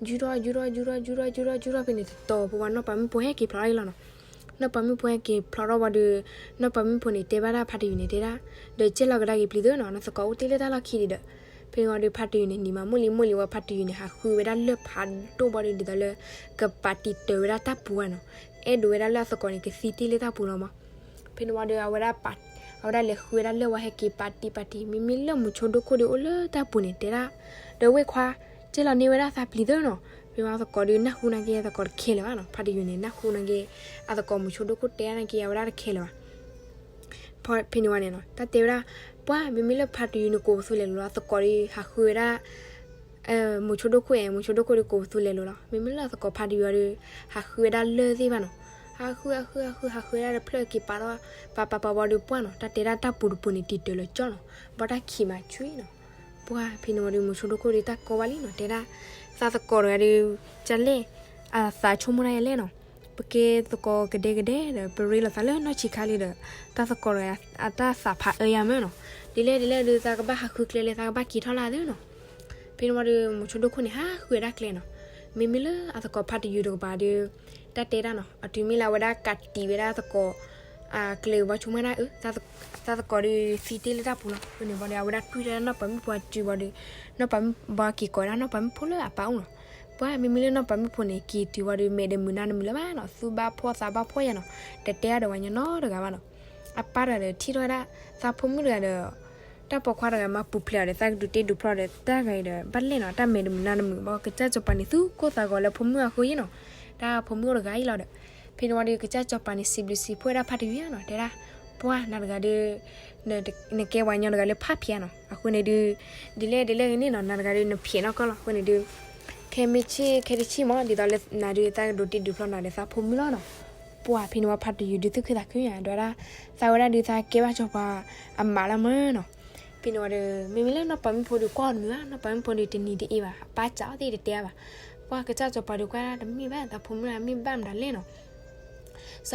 ယူထီၣ်ယူထီၣ်ယူထီၣ်ယူထီၣ်ယူထီၣ်ယူထီၣ်ဖဲန့ၣ် တတီၤဖိဝံၤ နီၢ်ပၤမုၣ်ဖိဟဲက့ၤဖျိးထီၣ်လံလီၤနီၤ, နီၢ်ပၤမုၣ်ဖိဟဲက့ၤဖျိးထီၣ်ဝံၤဒီး နီၢ်ပၤမုၣ်ဖိန့ၣ် တဲဘၣ်ဒၣ်ဖါတယုၢ်န့ၣ် တဲဒၣ်, ဒီးကဲလီၤကဒါက့ၤပျံၤသ့နီၤ, နသကိးအိၣ်တ့ၢ်လၢတၢ်လီၢ်ခံဒံးဒီး, ဖဲန့ၣ်ဝံၤဒီး ဖါတယုၢ်န့ၣ် နံၤမးမိၢ်လံမိၢ်လံဝံၤ ဖါတယုၢ်န့ၣ် ဟးဃုဝဲဒၣ်လၢၢ်ဖးဒိၣ်ဝံၤဒီး ဒ်သိးလၢ ကပာ်တံာ်တၢၤဝဲဒၣ်တၢ်ပူၤဧါနီၤ, အဲၣ်ဒိးဝဲဒၣ်လၢအသကိးန့ၣ် ကသံတ့ၢ်လၢတၢ်ပူၤလီၤမး, ဖဲန့ၣ်ဝံၤဒီး အဝဲဒၣ်ပာ်, အဝဲဒၣ်လဲၤဃုဝဲဒၣ်လၢၢ်ဝံၤဟဲက့ၤပာ်တံာ်ပာ်တံာ် မ့မ့ၢ်လၢမုဆိဒိခိၣ်ဒီးအိၣ်လၢတၢ်ပူၤန့ၣ် တဲဒၣ်, ဒီးဝ့ၢ်ခွါ, ကဲလီၤန့ၢ်ဝဲဒၣ်သးပျံၤသ့နီၤ, ဖဲန့ၣ်ဝံၤအသကိးဒီးနၢ်ဟူနာ်က့ အသကိးတခဲလၢာ်ဘၣ်နီၤ, ဖါတယုၢ်န့ၣ် နၢ်ဟူနာ်က့, အသကိးမုဆိဒိခိၣ်တဲဒၣ်နာ်က့ အဝဲဒၣ်တခဲလၢာ်ဘၣ် ဖဲန့ၣ်ဝံၤန့ၣ်နီၤ တၢ်တဲဝဲဒၣ်, ပှၢ် မ့မ့ၢ်လၢဖါတယုၢ်န့ၣ်ကိးပသူလဲၤလိၤလီၤ, အသကိးဒီးဟးဃုဝဲဒၣ် မုဆိဒိခိၣ်ဧါ, မုဆိဒိခိၣ်ဒီးကိးပသူလဲၤလိၤလီၤ, မ့မ့ၢ်လၢအသကိးဖါတယုၢ်ဒီး ဟးဃုဝဲဒၣ်လၢၢ်သ့ၣ်တဖၣ်နီၤ, ဟးဃုဟးဃုဟးဃုဟးဃုဒၣ်တဖျၢၣ်က့ၤပာ်ထီၣ် ပာ်ပာ်ပာ်ဝံၤဒီးပှၢ်နီၤ တၢ်တဲဒၣ်တၢ်ပူၤတပူၤန့ၣ် တံာ်တၢၤလၢကၠီနီၤ, ဘီတၢ်ခံးမးဆူနီၤ. ပှၢ်ဖဲန့ၣ်ဝံၤဒီး မိၤဆိဒိၣ်ခိၣ်ဒီးတၢ်ကီဝဲလံနီၤ တဲဒၣ်, သးသကိးတဂၤဒီး ကလဲၣ်, အသးဆိကမိၣ်တၢ်ယဲလဲၣ်နီၤ, ပကဲသကိးကဒဲကဒဲဒီး ပရ့လိာ်သးလၢနီၢ်ဆံးခါလံဒီး တၢ်သကိးတဂၤ အတၢ်သးဖးအၢယၤမၢ်နီၤ, ဒ်လဲၣ်ဒ်လဲၣ်ဒီး သးကဘၣ်ဟးဃုကျဲလဲၣ် သးကဘၣ်က့ၤထီၣ်လၢသ့နီၤ. ဖဲန့ၣ်ဝံၤဒီး မိၤဆိဒိၣ်ခိၣ်န့ၣ် ဟးဃုဝဲဒၣ်ကျဲနီၤ, မ့မ့ၢ်လၢအသကိးဖါတယုၢ်တကပၤဒီး တၢ်တဲဒၣ်နီၤ အတုၤမ့ၢ်လၢအဝဲဒၣ်ကးတံာ်ဝဲဒၣ်သကိး အကျဲဘီဆိကမိၣ်ဒၣ်အၢ သးသကိးဒီးသံတ့ၢ်လၢတၢ်ပူၤလီၤ. အဃိန့ၣ်ဝံၤဒီး အဝဲဒၣ်ကွံာ်ထီၣ်ဒၣ်နီၢ်ပၤမုၣ်ဖိအစုဘီဒီး နီၢ်ပၤမုၣ်ဘီက့ၤကိးဒၣ်နီၢ်ပၤမုၣ်ဖိလၢအပၢ်အိၣ်နီၤ. ပှၢ်မ့မ့ၢ်လၢနီၢ်ပၤမုၣ်ဖိန့ၣ် က့ၤတုၤဝံၤဒီး မဲာ်တမုာ်နါတမုာ်လၢၤဘၣ်နီၤ, သူၣ်ဘၣ်ဖှီၣ်သးဘၣ်ဖှီၣ်ယၤနီၤ, တတဲအါဒီးဝဲညီနီတဂၤဘၣ်နီၤ. အပၢ်တဂၤဒီးထံၣ်ထီၣ်ဝဲဒၣ် သးဖိမုၣ်တဂၤဒီး တၢ်ပိာ်ခွါတဂၤမၤပူၤဖျဲးအီၤဒီး သးကဒုးတ့ဒုးဖျီဒီး တၢ်ဂၤအံၤဒီး ဘၣ်လဲၣ်နီၤ, တၢ်မဲာ်တမုာ်နါတမုာ်ဘၣ်, ကစၢ်စီၤပၤန့ၣ် သူၣ်ကိၢ်သးဂီၤလၢဖိမုၣ်အဃိယဲနီၤ, တၢ်ဖိမုၣ်အိၣ်တဂၤအံၤလီၤဒီး. ဖဲန့ၣ်ဝံၤဒီး ကစၢ်စီၤပၤန့ၣ် စံးဘျုးစံးဖှိၣ်ဝဲဒၣ်ဖါတယုၢ်နီၤ, တဲဒၣ်, ပှၢ်နၤတဂၤဒီး နကဲပှၤညီတဂၤလၢဖးဖျဲးနီၤ, အဃိန့ၣ်ဒီး ဒ်လဲၣ်ဒ်လဲၣ်ဂ့ၤန့ၣ်နီၤ, နၤတဂၤဒီးနဖျဲးနီၢ်ကီၢ်လီၤ. အဃိန့ၣ်ဒီး ခဲမ့ၢ်ဆ့ၣ်ခဲတဆံၣ်မး ဒ်သိးလၢနၤဒီး သးကဒုးတ့ဒုးဖျီနၤဒီး သးဖိမုၣ်လီၤနီၤ. ပှၢ်ဖဲန့ၣ်ဝံၤ ဖါတယုၢ်ဒုးသူၣ်ခုသးခုယါ ဒွးဒၣ်, သးဝဲဒၣ်ဒုးသးကဲဘၣ်စီၤပၤအမးလီၤမၢ်နီၤ. ဖဲန့ၣ်ဝံၤဒီး မ့မ့ၢ်လၢနီၢ်ပၤမုၣ်ဖိဒီးကွၢ်အီၤတမုာ်ဘၣ်, နီၢ်ပၤမုၣ်ဖိဒီးတနံၤတအ့ဘၣ်, အပၢ်စံးအီၤသ့ၣ်တတဲဘၣ်. ပှၢ်ကစၢ်စီၤပၤဒီးကွၢ်ဒၣ်တမ့ၢ်ဘၣ် သးဖိမုၣ်အမ့ၢ်ဘၣ်မတၤလဲၣ်နီၤ.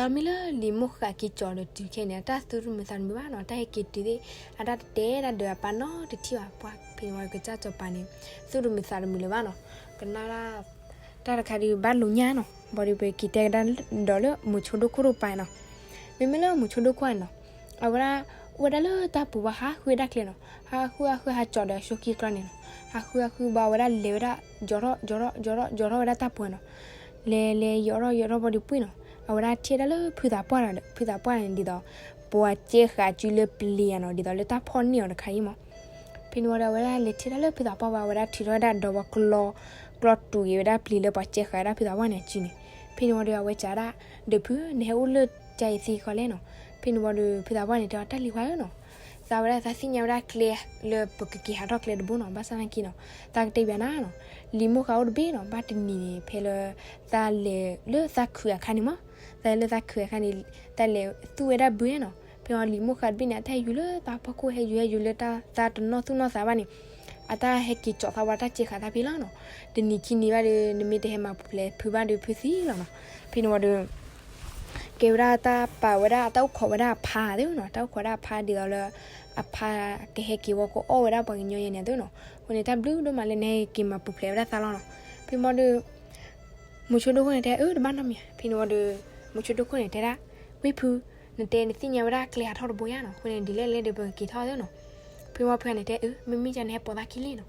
စးမ့ၢ်လၢလံာ်မိၢ်ဃာ်က့ၤကၠီၤဒီးတုၤခဲန့ၣ် အတၢ်သူၣ်တမုာ်သးတမုာ်ဘၣ်နီၤ, တၢ်ဟဲက့ၤတုၤသ့ၣ် အတၢ်တတဲဒၣ်ဒီးအပၢ်နီတထံၣ်ဘၣ်. ပှၢ်ဖဲန့ၣ်ဝံၤကစၢ်စီၤပၤန့ၣ် သူၣ်တမုာ်သးတမုာ်လၢၤဘၣ်နီၤ, ကနၣ်ဒၣ် တၢ်တခါဒီးဘၣ်လိာ်ညါနီၤ. ဘၣ်ဒီးပက့ၤတဲကဒါဒီးလၢမိၤဆိဒိၣ်ခိၣ်တကပၤနီၤ, မ့မ့ၢ်လၢမိၤဆိဒိၣ်ခိၣ်န့ၣ်နီၤ, အဝဲဒၣ် အိၣ်ဝဲဒၣ်လၢတၢ်ပူၤဘၣ် ဟးဃုဝဲဒၣ်ကျဲနီၤ, ဟးဃုဟးဃုဟးကၠီၤဒီးအဆိခံကျီန့ၣ်နီၤ, ဟးဃုဟးဃုဘၣ်ဝဲဒၣ်လဲၤဝဲဒၣ် ယီၤထီၣ်ယီၤထီၣ်ယီၤထီၣ်ယီၤထီၣ်ဝဲဒၣ်တၢ်ပူၤနီၤ, လဲၤလဲၤယီၤထီၣ်ယီၤထီၣ်ဘၣ်ဒီးပှ့ၤနီၤ, အဝဲဒၣ်ထံၣ်ဒၣ်လၢဖုသးပှၢ်ဒီး ဖုသးပှၢ်န့ၣ်ဒ်သိး ပှၤစဲဃာ်စုလၢပျံၤယါနီၤ, ဒ်သိးလၢတၢ်ဖီၣ်န့ၢ်အီၤတခါအံၤမး. ဖဲန့ၣ်ဝံၤဒီးအဝဲဒၣ်လဲၤထံၣ်ဒၣ်လၢဖုသးပှၢ်ဘၣ် အဝဲဒၣ်ထုးထီၣ်ဝဲဒၣ်ဒီဝီကျီ ကျီတူာ်က့ၤဝဲဒၣ်ပျံၤလၢပှၤစဲဃာ်ဝဲဒၣ်ဖုသးပှၢ်န့ၣ်အစုန့ၣ်. ဖဲန့ၣ်ဝံၤဒီးအဝဲစံးဒၣ်, ဒီးဖု နဟဲအိၣ်လၢကၠါအံၤသံကီးလဲၣ်နီၤ. ဖဲန့ၣ်ဝံၤဒီးဖုသးပှၢ်န့ၣ်တဲအီၤ တၢ်လံၤဝါဧၢနီၤ, သးဝဲဒၣ်သးသ့ၣ်ညါဝဲဒၣ်ကျဲလၢပကက့ၤဟးထီၣ်ကျဲတဘိနီၤ, ဘၣ်ဆၣ်သနာ်က့နီၤ, သးကတဲဘၣ်နၤနီၤ, လံာ်မိၢ်ဃာ်အိၣ်တဘ့ၣ်နီၤ, ဘၣ်တနံၤန့ၣ် ဖဲလၢ သးလဲၤလၢသးခုးအခါန့ၣ်မး, သးလဲၤလၢသးခုးအခါန့ၣ် သးလဲၤသူၣ်ဝဲဒၣ်ဘုနီၤ. ဖဲအီၤလံာ်မိၢ်ဃာ်တဘ့ၣ်န့ၣ် အတၢ်ဟဲယူၤလၢသးဖီခိၣ် ဟဲယူၤဟဲယူၤလၢတၢ်သးတနီၣ်သူၣ်နီၣ်သးဘၣ်န့ၣ်, အတၢ်ဟဲက့ၤကၠီးသးဝဲတၢ်စဲဃာ်တၢ်ဖဲလီၤနီၤ. တနံၤခံနံၤဘၣ်ဒီး နမ့ၢ်တဟဲမၤပူၤဖျဲးဖုဘၣ်ဒီးဖုသံလီၤနီၤ. ဖဲန့ၣ်ဝံၤဒီး ကဲဝဲဒၣ်တၢ်ပာ်ဝဲဒၣ်အတၢ်အိၣ်ခိးဝဲဒၣ်အဖါသ့နီၤ, တၢ်အိၣ်ခိးဒၣ်အဖါဒ်သိးလၢ အဖါကဟဲက့ၤဝီကိးအီၣ်ဝဲဒၣ်ပှၤကညီယဲန့ၣ်သ့နီၤ. အဃိန့ၣ် တၢ်ဘျုးဒိၣ်မးလၢနဟဲက့ၤမၤပူၤဖျဲးဝဲဒၣ်သးလီၤနီၤ. ဖဲမီဒီး မိၤဆိဒိၣ်ခိၣ်န့ၣ်တဲ အၢ တဘၣ်နီတမံၤဧါ. ဖဲန့ၣ်ဝံၤဒီး မိၤဆိဒိၣ်ခိၣ်န့ၣ်တဲဒၣ်, ဝ့ၢ်ဖု, နတဲနသ့ၣ်ညါဝဲဒၣ်ကျဲဟးထီၣ်တဘိယါနီၤ, အဃိန့ၣ် ဒ်လဲၣ်လဲၣ်ဒီးပကက့ၤထီၣ်သ့နီၤ. ဖဲမီဖုဂၤန့ၣ်တဲ အၢ မ့မ့ၢ်ယါန့ၣ်ဟဲပိာ်သးခံလံနီၤ.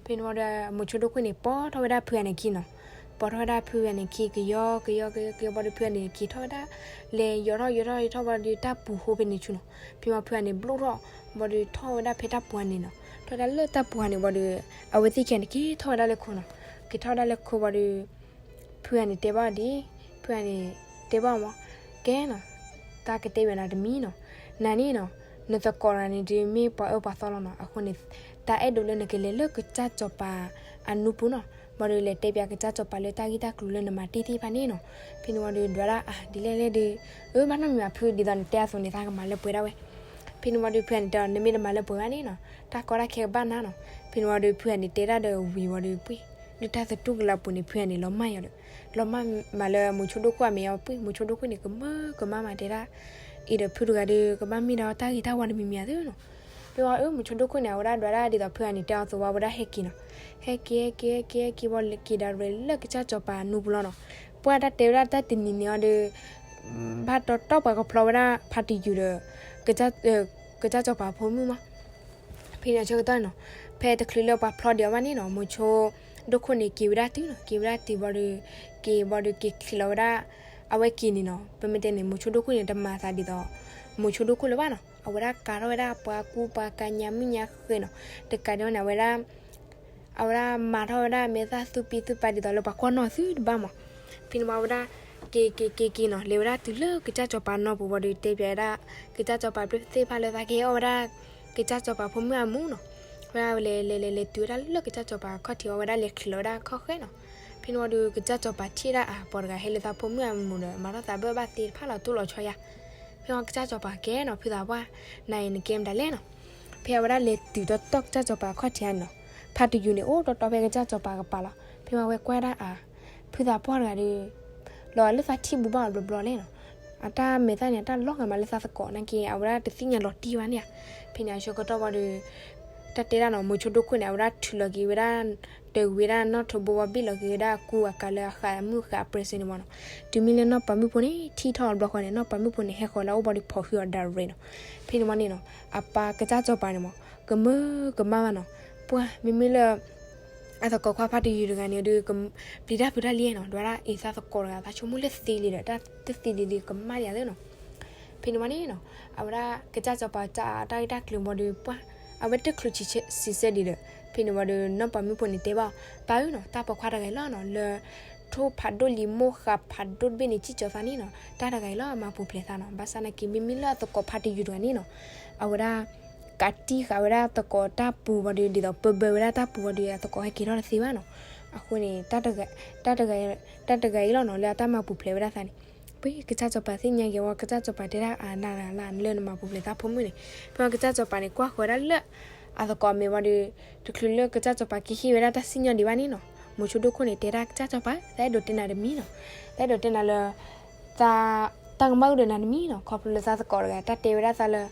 ဖဲန့ၣ်ဝံၤဒီး မိၤဆိဒိၣ်ခိၣ်န့ၣ် ပိာ်ထီၣ်ဝဲဒၣ်ဖုဂၤန့ၣ်ခံနီၤ. ပိာ်ထီၣ်ဝဲဒၣ်ဖုဂၤန့ၣ်ခံ ကယီကယီကယီကယီဘၣ်ဒီး ဖုဂၤန့ၣ်က့ၤထီၣ်ဝဲဒၣ် လဲၤယီၤထီၣ်ယီၤထီၣ်ယီၤထီၣ်ဘၣ်ဒီးတၢ်ပူၤဃိဖဲန့ၣ်ဆူနီၤ. ဖဲမီဖုဂၤန့ၣ် ဘျိၣ်ထီၣ် ဘၣ်ဒီးထီၣ်ဝဲဒၣ်ဖဲတၢ်ပူၤဂၤန့ၣ်နီၤ. ထီၣ်ဝဲဒၣ်လၢတၢ်ပူၤဂၤန့ၣ်ဘၣ်ဒီး အဝဲသ့ၣ်ခံဂၤန့ၣ် က့ၤထီၣ်ဝဲဒၣ်လၢခိနီၤ. က့ၤထီၣ်ဝဲဒၣ်လၢခိဘၣ်ဒီး ဖုဂၤန့ၣ်တဲဘၣ်အီၤဒ်, ဖုဂၤန့ၣ် တဲဘၣ်အီၤမး, ကဲနီၤ, တၢ်ကတဲဘၣ်နၤတမံၤနီၤ. နၤန့ၣ်နီၤ, နသကိးတဂၤန့ၣ်ဒုးမ့ၢ်ပှၤအၢပှၤသီလီၤနီၤ. အဃိန့ၣ် တၢ်အဲၣ်ဒိးလၢနကလဲၤလၢကစၢ်စီၤပၤအနူပူၤနီၤ. ဘၣ်ဒီးလဲၤတဲပၠးကစၢ်စီၤပၤလၢတၢ်ဂ့ၢ်တၢ်ကျိၤလၢနမၤတ့ၢ်သ့ၣ်တဖၣ်န့ၣ်နီၤ. ဖဲန့ၣ်ဝံၤဒီးဒွးဒၣ် အါ ဒ်လဲၣ်လဲၣ်ဒီး အၢ ဘၣ်နီတမံၤဘၣ်ဖု ဒ်သိးနတဲအသိးန့ၣ် သးကမၤလၢပှဲၤဒၣ်ဝဲ. ဖဲန့ၣ်ဝံၤဒီး ဖုဂၤန့ၣ်တဲအီၤ နမ့ၢ်တမၤလၢပှဲၤဘၣ်န့ၣ်နီၤ, တၢ်ကီတၢ်ခဲကဘၣ်နၤနီၤ. ဖဲန့ၣ်ဝံၤဒီး ဖုဂၤန့ၣ်တဲဒၣ်ဒီးဝံၤဝံၤဒီးပှ့ၤ, လၢတၢ်သတူၢ်ကလာ်ပူၤန့ၣ် ဖုဂၤန့ၣ်လီၤမၢ်ယီၤဒီး, လီၤမၢ်မးလၢမိၤဆိဒိၣ်ခိၣ်အမဲာ်ယီၤပှ့ၤ, မိၤဆိဒိၣ်ခိၣ်န့ၣ် ကမၢကမၣ်မးတဲဒၣ်, အံၤဒီးဖုတဂၤဒီး ကဘၣ်မ့ၢ်ဒီးတၢ်ဂ့ၤတၢ်ဝါတမံၤမံၤဧါသ့နီၤ. ဖဲဝံၤအၢ မိၤဆိဒိၣ်ခိၣ်န့ၣ် အဝဲဒၣ်ဒွးဒၣ်ဒ်သိးဖုဂၤန့ၣ်တဲအီၤအသိးဝံၤ အဝဲဒၣ်ဟဲက့ၤနီၤ. ဟဲက့ၤဟဲက့ၤဟဲက့ၤဝံၤ လဲၤက့ၤဒၣ်ရဲၣ်လၢကစၢ်စီၤပၤအနူပူၤလီၤနီၤ. ပှၢ်တၢ်တဲဝဲဒၣ်တၢ်တနံၤန့ၣ်အီၤဒီး ဘၣ်တီတီပှၤကဖျီဝဲဒၣ်ဖါတံယုၢ်ဒီး ကစၢ်စီၤပၤဖိမုၣ်မး. ဖဲန့ၣ်အဆၢကတီၢ်နီၤ, ဖဲတချုးလၢပှၤဖျီဒံးအီၤဘၣ်န့ၣ်နီၤ, မိၤဆိဒိၣ်ခိၣ်န့ၣ်က့ၤဝဲဒၣ်တုၤနီၤ, က့ၤဝဲဒၣ်တုၤဘၣ်ဒီး, က့ၤဘၣ်ဒီးက့ၤချံးလီၤဝဲဒၣ်, အဝဲက့ၤန့ၣ်နီၤ, ပမ့ၢ်တဲန့ၣ် မိၤဆိဒိၣ်ခိၣ်န့ၣ် တမၤသးဒ်သိး မိၤဆိဒိၣ်ခိၣ်လၢၤဘၣ်နီၤ, အဝဲဒၣ်ကၤထီၣ်ဝဲဒၣ်ပှၤကူပှၤကၤညါမုၢ်ညါဃဲနီၤ, တကးဒံးဘၣ်န့ၣ် အဝဲဒၣ် အဝဲဒၣ်မၤထီၣ်ဝဲဒၣ်မဲာ်သၣ်သူၣ်ပံသူၣ်ပၤဒ်သိးလၢပှၤကွၢ်နီၣ်သုတဘၣ်မး. ဖဲန့ၣ်ဝံၤအဝဲဒၣ် က့ၤက့ၤက့ၤက့ၤနီၤ, လဲၤဝဲဒၣ်တုၤလၢကစၢ်စီၤပၤနီၢ်ပူၤဘၣ်ဒီး တဲပၠးဝဲဒၣ် ကစၢ်စီၤပၤဘျုးသ့ၣ်တဖၣ်လၢသးကဟဲအီၣ်ဝဲဒၣ် ကစၢ်စီၤပၤဖိမုၣ်အမူနီၤ. ဝဲဒၣ်လဲၤလဲၤလဲၤလဲၤတုၤဝဲဒၣ်လၢကစၢ်စီၤပၤခီၣ်ထံးအီၤ ဝဲဒၣ်လဲၤချံးလီၤဝဲဒၣ်ခီၣ်ဃဲနီၤ. ဖဲ ဖဲန့ၣ်ဝံၤဒီး ကစၢ်စီၤပၤထံၣ်ဒၣ်အပှၤတဂၤဟဲလၢသးဖိမုၣ်အမူဒီး မၤထီၣ်သးဘၣ်ဘၣ်သ့တဖၣ်လီၤ တိၢ်လီၤဆီယၤ. ဖဲဝံၤကစၢ်စီၤပၤကဲနီၤ ဖုသးပှၢ်, နၤအံၤနကဲမတၤလဲၣ်နီၤ. ဖဲအဝဲဒၣ်လဲၤတုၤတီတီၢ်ကစၢ်စီၤပၤအခီၣ်ထံးန့ၣ်နီၤ, ဖါတယုၢ်န့ၣ် အိၣ်တီတီဖဲကစၢ်စီၤပၤကပၤလီၤ. ဖဲဝံၤဝဲကွၢ်ဒၣ်အ ဖုသးပှၢ်တဂၤဒီး လီၤလၢသးထံၣ်ဘူးဘၣ်အီၤတဘျီဘျီလဲၣ်နီၤ. အတၢ်မဲာ်သၣ်န့ၣ် အတၢ်လီၤဂာ်မးလၢသးသကိးနာ်က့ အဝဲဒၣ်တသ့ၣ်ညါလီၤတံၢ်ဘၣ်န့ၣ်ဧါ. ဖဲန့ၣ်အဆၢကတီၢ်ဝံၤဒီး တၢ်တဲဒၣ်နီၤ မိၤဆိဒိခိၣ်န့ၣ် အဝဲဒၣ်ထုးလီၤက့ၤဝဲဒၣ် တၢ်ဝံၤဒၣ်နီၣ်ထိးဘိဝဲဘ့ၣ်လီၤက့ၤဝဲဒၣ်အကူအကၤလၢအဃးအမုၢ်ဃးအပြဲၤစ့န့ၣ်မးနီၤ. တုၤမ့ၢ်လၢနီၢ်ပၤမုၣ်ဖိန့ၣ် ထံၣ်ထီၣ်အီၤတဘျီဃီန့ၣ် နီၢ်ပၤမုၣ်ဖိန့ၣ် ဟဲဃီၤလၢအအိၣ်ဘၣ်ဒီးဖီၣ်ဟုအီၤဒၣ်ရ့းနီၤ. ဖဲန့ၣ်ဝံၤန့ၣ်နီၤ အပၢ်ကစၢ်စီၤပၤန့ၣ်မး ကမၢကမၣ်ဘၣ်နီၤ. ပှၢ်မ့မ့ၢ်လၢ အသကိးခွါဖါတယုၢ်တဂၤန့ၣ်ဒီး ပျံၤတၢ်ဖုးတၢ်လံနီၤ, ဒွးဒၣ်အံၤသးသကိးတဂၤ သးဆိကမိၣ်လၢသ့လံဒီး တၢ်တသ့ဒံးဒံးကမၣ်ဒံးဧါသ့နီၤ. ဖဲန့ၣ်ဝံၤန့ၣ်နီၤ အဝဲဒၣ်ကစၢ်စီၤပၤတၢ်အတၢ်ဂ့ၢ်တၢ်ကျိၤဘၣ်ဒီး ပှၢ်အဝဲတချုးဆံးစဲဒံးဒီး ဖဲန့ၣ်ဝံၤဒီး နီၢ်ပၤမုၣ်ဖိန့ၣ်တဲဘၣ်အီၤ, ပၢ်ဧၢနီၤ တၢ်ပိာ်ခွါတဂၤအံၤလီၤနီၤ လၢ ထိၣ်ဖးဒိၣ်လံၤမိၢ်ဃးဖးဒိၣ်တဘ့ၣ်န့ၣ် စံၣ်ကၠီၤသးန့ၣ်နီၤ, တၢ်တဂၤအံၤလီၤအမၤပူၤဖျဲးသးနီၤ. ဘၣ်ဆၣ်နာ်က့ မ့မ့ၢ်လၢအသကိးဖါတယုၢ်တဂၤန့ၣ်နီၤ အဝဲဒၣ် ကးတံၢ်ဃာ်ဝဲဒၣ်သကိးတၢ်ပူၤဘၣ်ဒီး ဒ်သိးပၢဘၢဝဲဒၣ်တၢ်ပူၤဘၣ်ဒီး အသကိးဟဲက့ၤထီၣ်တသ့ဘၣ်နီၤ. အဃိန့ၣ် တၢ်တဂၤအံၤလီၤနီၤ လၢအတၢ်မၤပူၤဖျဲးဝဲဒၣ်သးန့ၣ်. ဖဲကစၢ်စီၤပၤသ့ၣ်ညါက့ၤဝံၤ ကစၢ်စီၤပၤတဲဒၣ်အနၤလၢနမၤပူၤဖျဲးသးဖိမုၣ်န့ၣ်. ဖဲဝံၤကစၢ်စီၤပၤန့ၣ် ကွၢ်ဃီၤဝဲဒၣ်လၢ အသကိးမဲာ်ဝံၤဒီး တချုးလၢကစၢ်စီၤပၤကဟ့ၣ်ဝဲဒၣ်တၢ်စံၣ်ညီၣ်ဒံးဘၣ်န့ၣ်နီၤ, မိၤဆိဒိခိၣ်န့ၣ် တဲဒၣ်ကစၢ်စီၤပၤ သးအဲၣ်ဒိးတဲနၤတမံၤနီၤ, သးအဲၣ်ဒိးတဲနၤလၢ သး တၢ်ကမၣ်အိၣ်ဒီးနၤတမံၤနီၤ, ခီဖျိလၢသးသကိးတဂၤ တၢ်တဲဝဲဒၣ်သးလၢ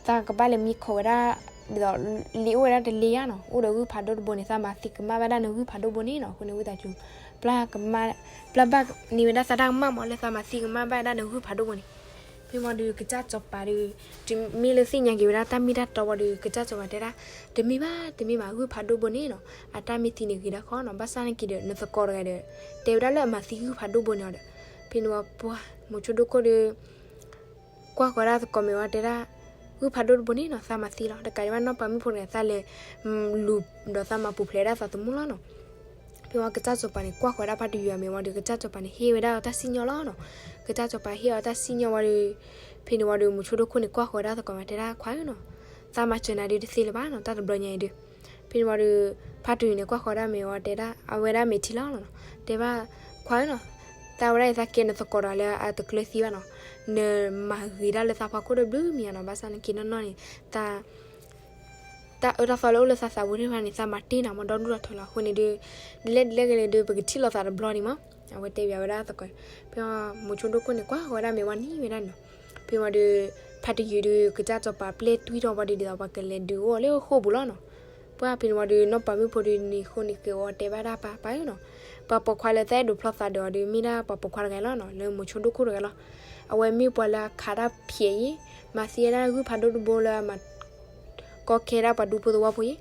သးကဘၣ်လဲၤမံခီၣ်ဝဲဒၣ် ဒ်သိး လံာ်အိၣ်ဝဲဒၣ်တလ့ယါနီၤ, အိၣ်ဒီးဂုၢ်ဖးဒိၣ်တဘိန့ၣ် သးမၤသံကမၣ်ဘၣ်ဒၣ်နဂုၢ်ဖးဒိၣ်ဘိန့ၣ်နီၤ. အဃိန့ၣ်ဝံသးစူၤ ပျၢ်ကမၣ် ပျၢ်ဘၣ်န့ၢ်ဝဲဒၣ်သးတၢ်ကမၣ်မး လၢသးမၤသံကမၣ်ဘၣ်ဒၣ်နဂုၢ်ဖးဒိၣ်ဘိန့ၣ်. ဖဲမ့ၢ်ဒီးကစၢ်စီၤပၤဒီး တုၤမ့ၢ်လၢသ့ၣ်ညါက့ၤဝဲဒၣ်တၢ်မ့ၢ်တၢ်တီဝံၤဒီး ကစၢ်စီၤပၤတဲဒၣ် တမ့ၢ်ဘၣ် တမ့ၢ်ဘၣ် ဂုၢ်ဖးဒိၣ်ဘိန့ၣ်နီၤ အတၢ်မ့ၢ်သံန့ၣ်ဂ့ၤဒၣ်ဃီနီၤ, ဘၣ်ဆၣ်နာ်က့ဒီး နသကိးတဂၤဒီး တဲဝဲဒၣ်လၢအမၤသံဂုၢ်ဖးဒိၣ်ဘိန့ၣ်အီၤဒီး ဖဲန့ၣ်ဝံၤပှၢ် မိၤဆိဒိခိၣ်ဒီး ကွၢ်ဃီၤဒၣ်သကိးမဲာ်ဝံၤတဲဒၣ် ဂုၢ်ဖးဒိၣ်တဘိန့ၣ်နီၤ သးမၤသံလီၤ. တကးဒံးဘၣ် နီၢ်ပၤမုၣ်ဖိတဂၤ သးလဲၤ လူၤဒီးသးမၤပူၤဖျဲးဒၣ်သးသမူလီၤနီၤ. ဖဲဝံၤကစၢ်စီၤပၤန့ၣ် ကွၢ်ဃီၤဒၣ်ဖါတယုၢ်အမဲာ်ဝံၤဒီး ကစၢ်စီၤပၤန့ၣ် ဟ့ၣ်ဝဲဒၣ်အီၤတၢ်စံၣ်ညီၣ်လီၤနီၤ. ကစၢ်စီၤပၤဟ့ၣ်အီၤတၢ်စံၣ်ညီၣ်ဝံၤဒီး ဖဲန့ၣ်ဝံၤဒီး မိၤဆိဒိခိၣ်န့ၣ် ကွၢ်ဃီၤဒၣ်သကိးမဲာ်တဲဒၣ် ခွါဧၢနီၤ သးမၤစၢၤနၤဒုးတသ့လၢၤဘၣ်နီၤ တၢ်တဘျီညါအံၤဒုး. ဖဲန့ၣ်ဝံၤဒီး ဖါတယုၢ်န့ၣ် ကွၢ်ဃီၤဒၣ်မဲာ်ဝံၤတဲဒၣ် အဝဲဒၣ်မဲာ်ထံလီၤနီၤ တဲဘၣ် ခွါဧၢနီၤ သးဝဲဒၣ်အံၤသးကဲနသကိးဒီးလၢအတကျၢၤသံဘၣ်နီၤ, နမၤဂ့ၤဒၣ်လၢသးဖီခိၣ်ဒီးဘျုးမံၤဧါနီၤ, ဘၣ်ဆၣ်နာ်က့နီၢ်နီၢ်န့ၣ် သး တၢ်အၢတၢ်သီလၢအိၣ်လၢသးသးပူၤသ့ၣ်တဖၣ်န့ၣ် သးမၤတ့ၢ်နၤမ့ၢ်ဒီဒူၣ်ဒီထၢလီၤ. အဃိန့ၣ်ဒီး ဒ်လဲၣ်ဒ်လဲၣ်ဂ့ၤန့ၣ်ဒီး ပကထံၣ်လိာ်သးတဘျီန့ၣ်မး အဝဲတဲဘၣ်ဝဲဒၣ်သကိး ဖဲမိၤဆိဒိခိၣ်န့ၣ် ကွၢ်ဃီၤဝဲဒၣ်မဲာ်ဝံၤနံၤဝဲဒၣ်နီၤ. ဖဲဝံၤဒီး ဖါတယုၢ်ဒီး ကစၢ်စီၤပၤပျဲၢ်တွံၢ်ထီၣ်ဝံၤဒီး ဒ်သိးပှၤကလဲၤဒုးအိၣ်လၢဃိာ်ပူၤလီၤနီၤ. ပှၢ်ဖဲန့ၣ်ဝံၤဒီး နီၢ်ပၤမုၣ်ဖိဒီးန့ၣ် ဃိန့ၣ်က့ၤဝံၤတဲဘၣ်ဒၣ်ပၢ် ပၢ်ဧၢနီၤ, ပှၤပိာ်ခွါလၢသးအဲၣ်ဒိးဖျီသးဒီးအီၤဒီး မ့ၢ်ဒၣ်ပှၤပိာ်ခွါတဂၤလီၤနီၤ, လၢမိၤဆိဒိခိၣ်တဂၤလီၤ. အဝဲမ့ၢ်ပှၤလၢအခးတၢ်ဖျဲးအံၤ မၤသံဝဲဒၣ်ဂုၢ်ဖးဒိၣ်တဘိလၢအမၤ ကီခဲဒၣ်ပှၤဒူဖိသဝီဖိအံၤ,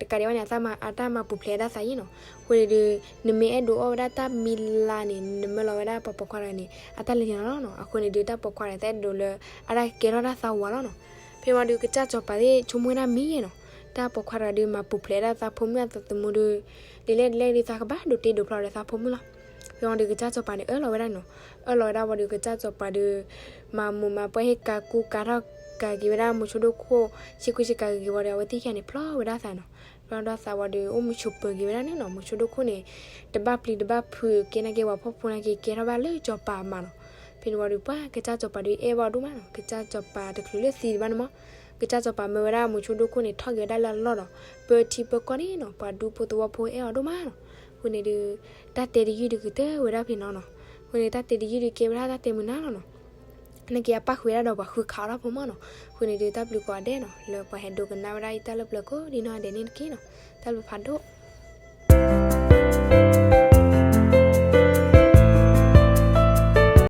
တကးဒံးဘၣ်န့ၣ် အတၢ်မၤပူၤဖျဲးဒၣ်သးအံၤနီၤ. အဃိန့ၣ်ဒီး နမ့ၢ်အဲၣ်ဒိးအီၣ်ဝဲဒၣ်တၢ်မံၤလၢ်န့ၣ် နမၢလီၤဝဲဒၣ်ပှၤပိာ်ခွါတဂၤန့ၣ် အတၢ်လဲၤန့ၣ်လီၤနီၤ. အဃိန့ၣ်ဒီး တၢ်ပိာ်ခွါတဂၤသးအဲၣ်ဒိးလၢ အတၢ်ကဲထီၣ်ဒၣ်သးဝၤလီၤနီၤ. ဖဲဝံၤဒီး ကစၢ်စီၤပၤသ့ၣ်ဆိကမိၣ်ဝဲဒၣ်မံၤနီၤ, တၢ်ပိာ်ခွါတဂၤဒီး မၤပူၤဖျဲးဒၣ်သးဖိမုၣ်အသးသမူဒီး ဒ်လဲၣ်ဒ်လဲၣ်ဒီး သးကဘၣ်ဒိးတ့ဒိးဖျီဒီးသးဖိမုၣ်လီၤ. ဖဲဝံၤဒီး ကစၢ်စီၤပၤန့ၣ် အၢၣ်လီၤဝဲဒၣ်နီၤ, အၢၣ်လီၤဝဲဒၣ်ဝံၤဒီး ကစၢ်စီၤပၤဒီး မၤမိၢ်မၤပှၢ်ဟ့ၣ်ကၤကူကၤထီၣ်ကၤက့ၤဝဲဒၣ်မိၤဆိဒိခိၣ် ဆ့ကူဆ့ကၤက့ၤဝံၤဒီး အဝဲသ့ၣ်ခံဂၤန့ၣ် ဖျီဝဲဒၣ်သးနီၤ. ဖျီဒၣ်သးဝံၤဒီး အိၣ်မုာ်ဆိးပၢၤက့ၤဝဲဒၣ်န့ၣ်နီၤ. မိၤဆိဒိခိၣ်န့ၣ် တဘၣ်ပျံၤတဘၣ်ဖုး ကဲနာ်က့ ပှၤဖှီၣ်ဖိနာ်က့ ကဲထီၣ်ဘၣ်လၢစီၤပၤအမါနီၤ. ဖဲန့ၣ်ဝံၤဒီး ပှၢ်ကစၢ်စီၤပၤဒီးအဲၣ်ဘၣ်အီၤဒိၣ်မးနီၤ. ကစၢ်စီၤပၤတချုးလၢသံဒံးဘၣ်န့ၣ်မး ကစၢ်စီၤပၤမၢဝဲဒၣ်မိၤဆိဒိခိၣ်န့ၣ် ထီၣ်က့ၤဝဲဒၣ်လၢအလီၢ်ဒီး ပၢထံပၢကီၢ်န့ၣ်နီၤ ပှၤဒူဖိသဝီဖိအဲၣ်အီၤဒိၣ်မးနီၤ. အဃိန့ၣ်ဒီး တၢ်တဲတယုၢ်ဒီးကတၢၢ်ဝဲဒၣ်ဖဲနီၤနီၤ. အဃိန့ၣ် တၢ်တဲတယုၢ်ဒီးကဲဝဲဒၣ်တၢ်တဲမုာ်နၤလီၤနီၤ. နာ်က့အပၣ်ဃုာ်ဝဲဒၣ်ဒီးပှၤဃုခးအီၣ်တၢ်ဖိမးနီၤ. အဃိန့ၣ်ဒီး တၢ်ဘျုးကိးဂၤဒဲးနီၤ လၢပှၤဟဲဒိကနၣ်ဝဲဒၣ်ယတၢ်လၢပျၢၤကိးဒံနီၢ်ဂၤဒဲးန့ၣ်တက့ၢ်နီၤ. တၢ်ဘျုးဖးဒိၣ်.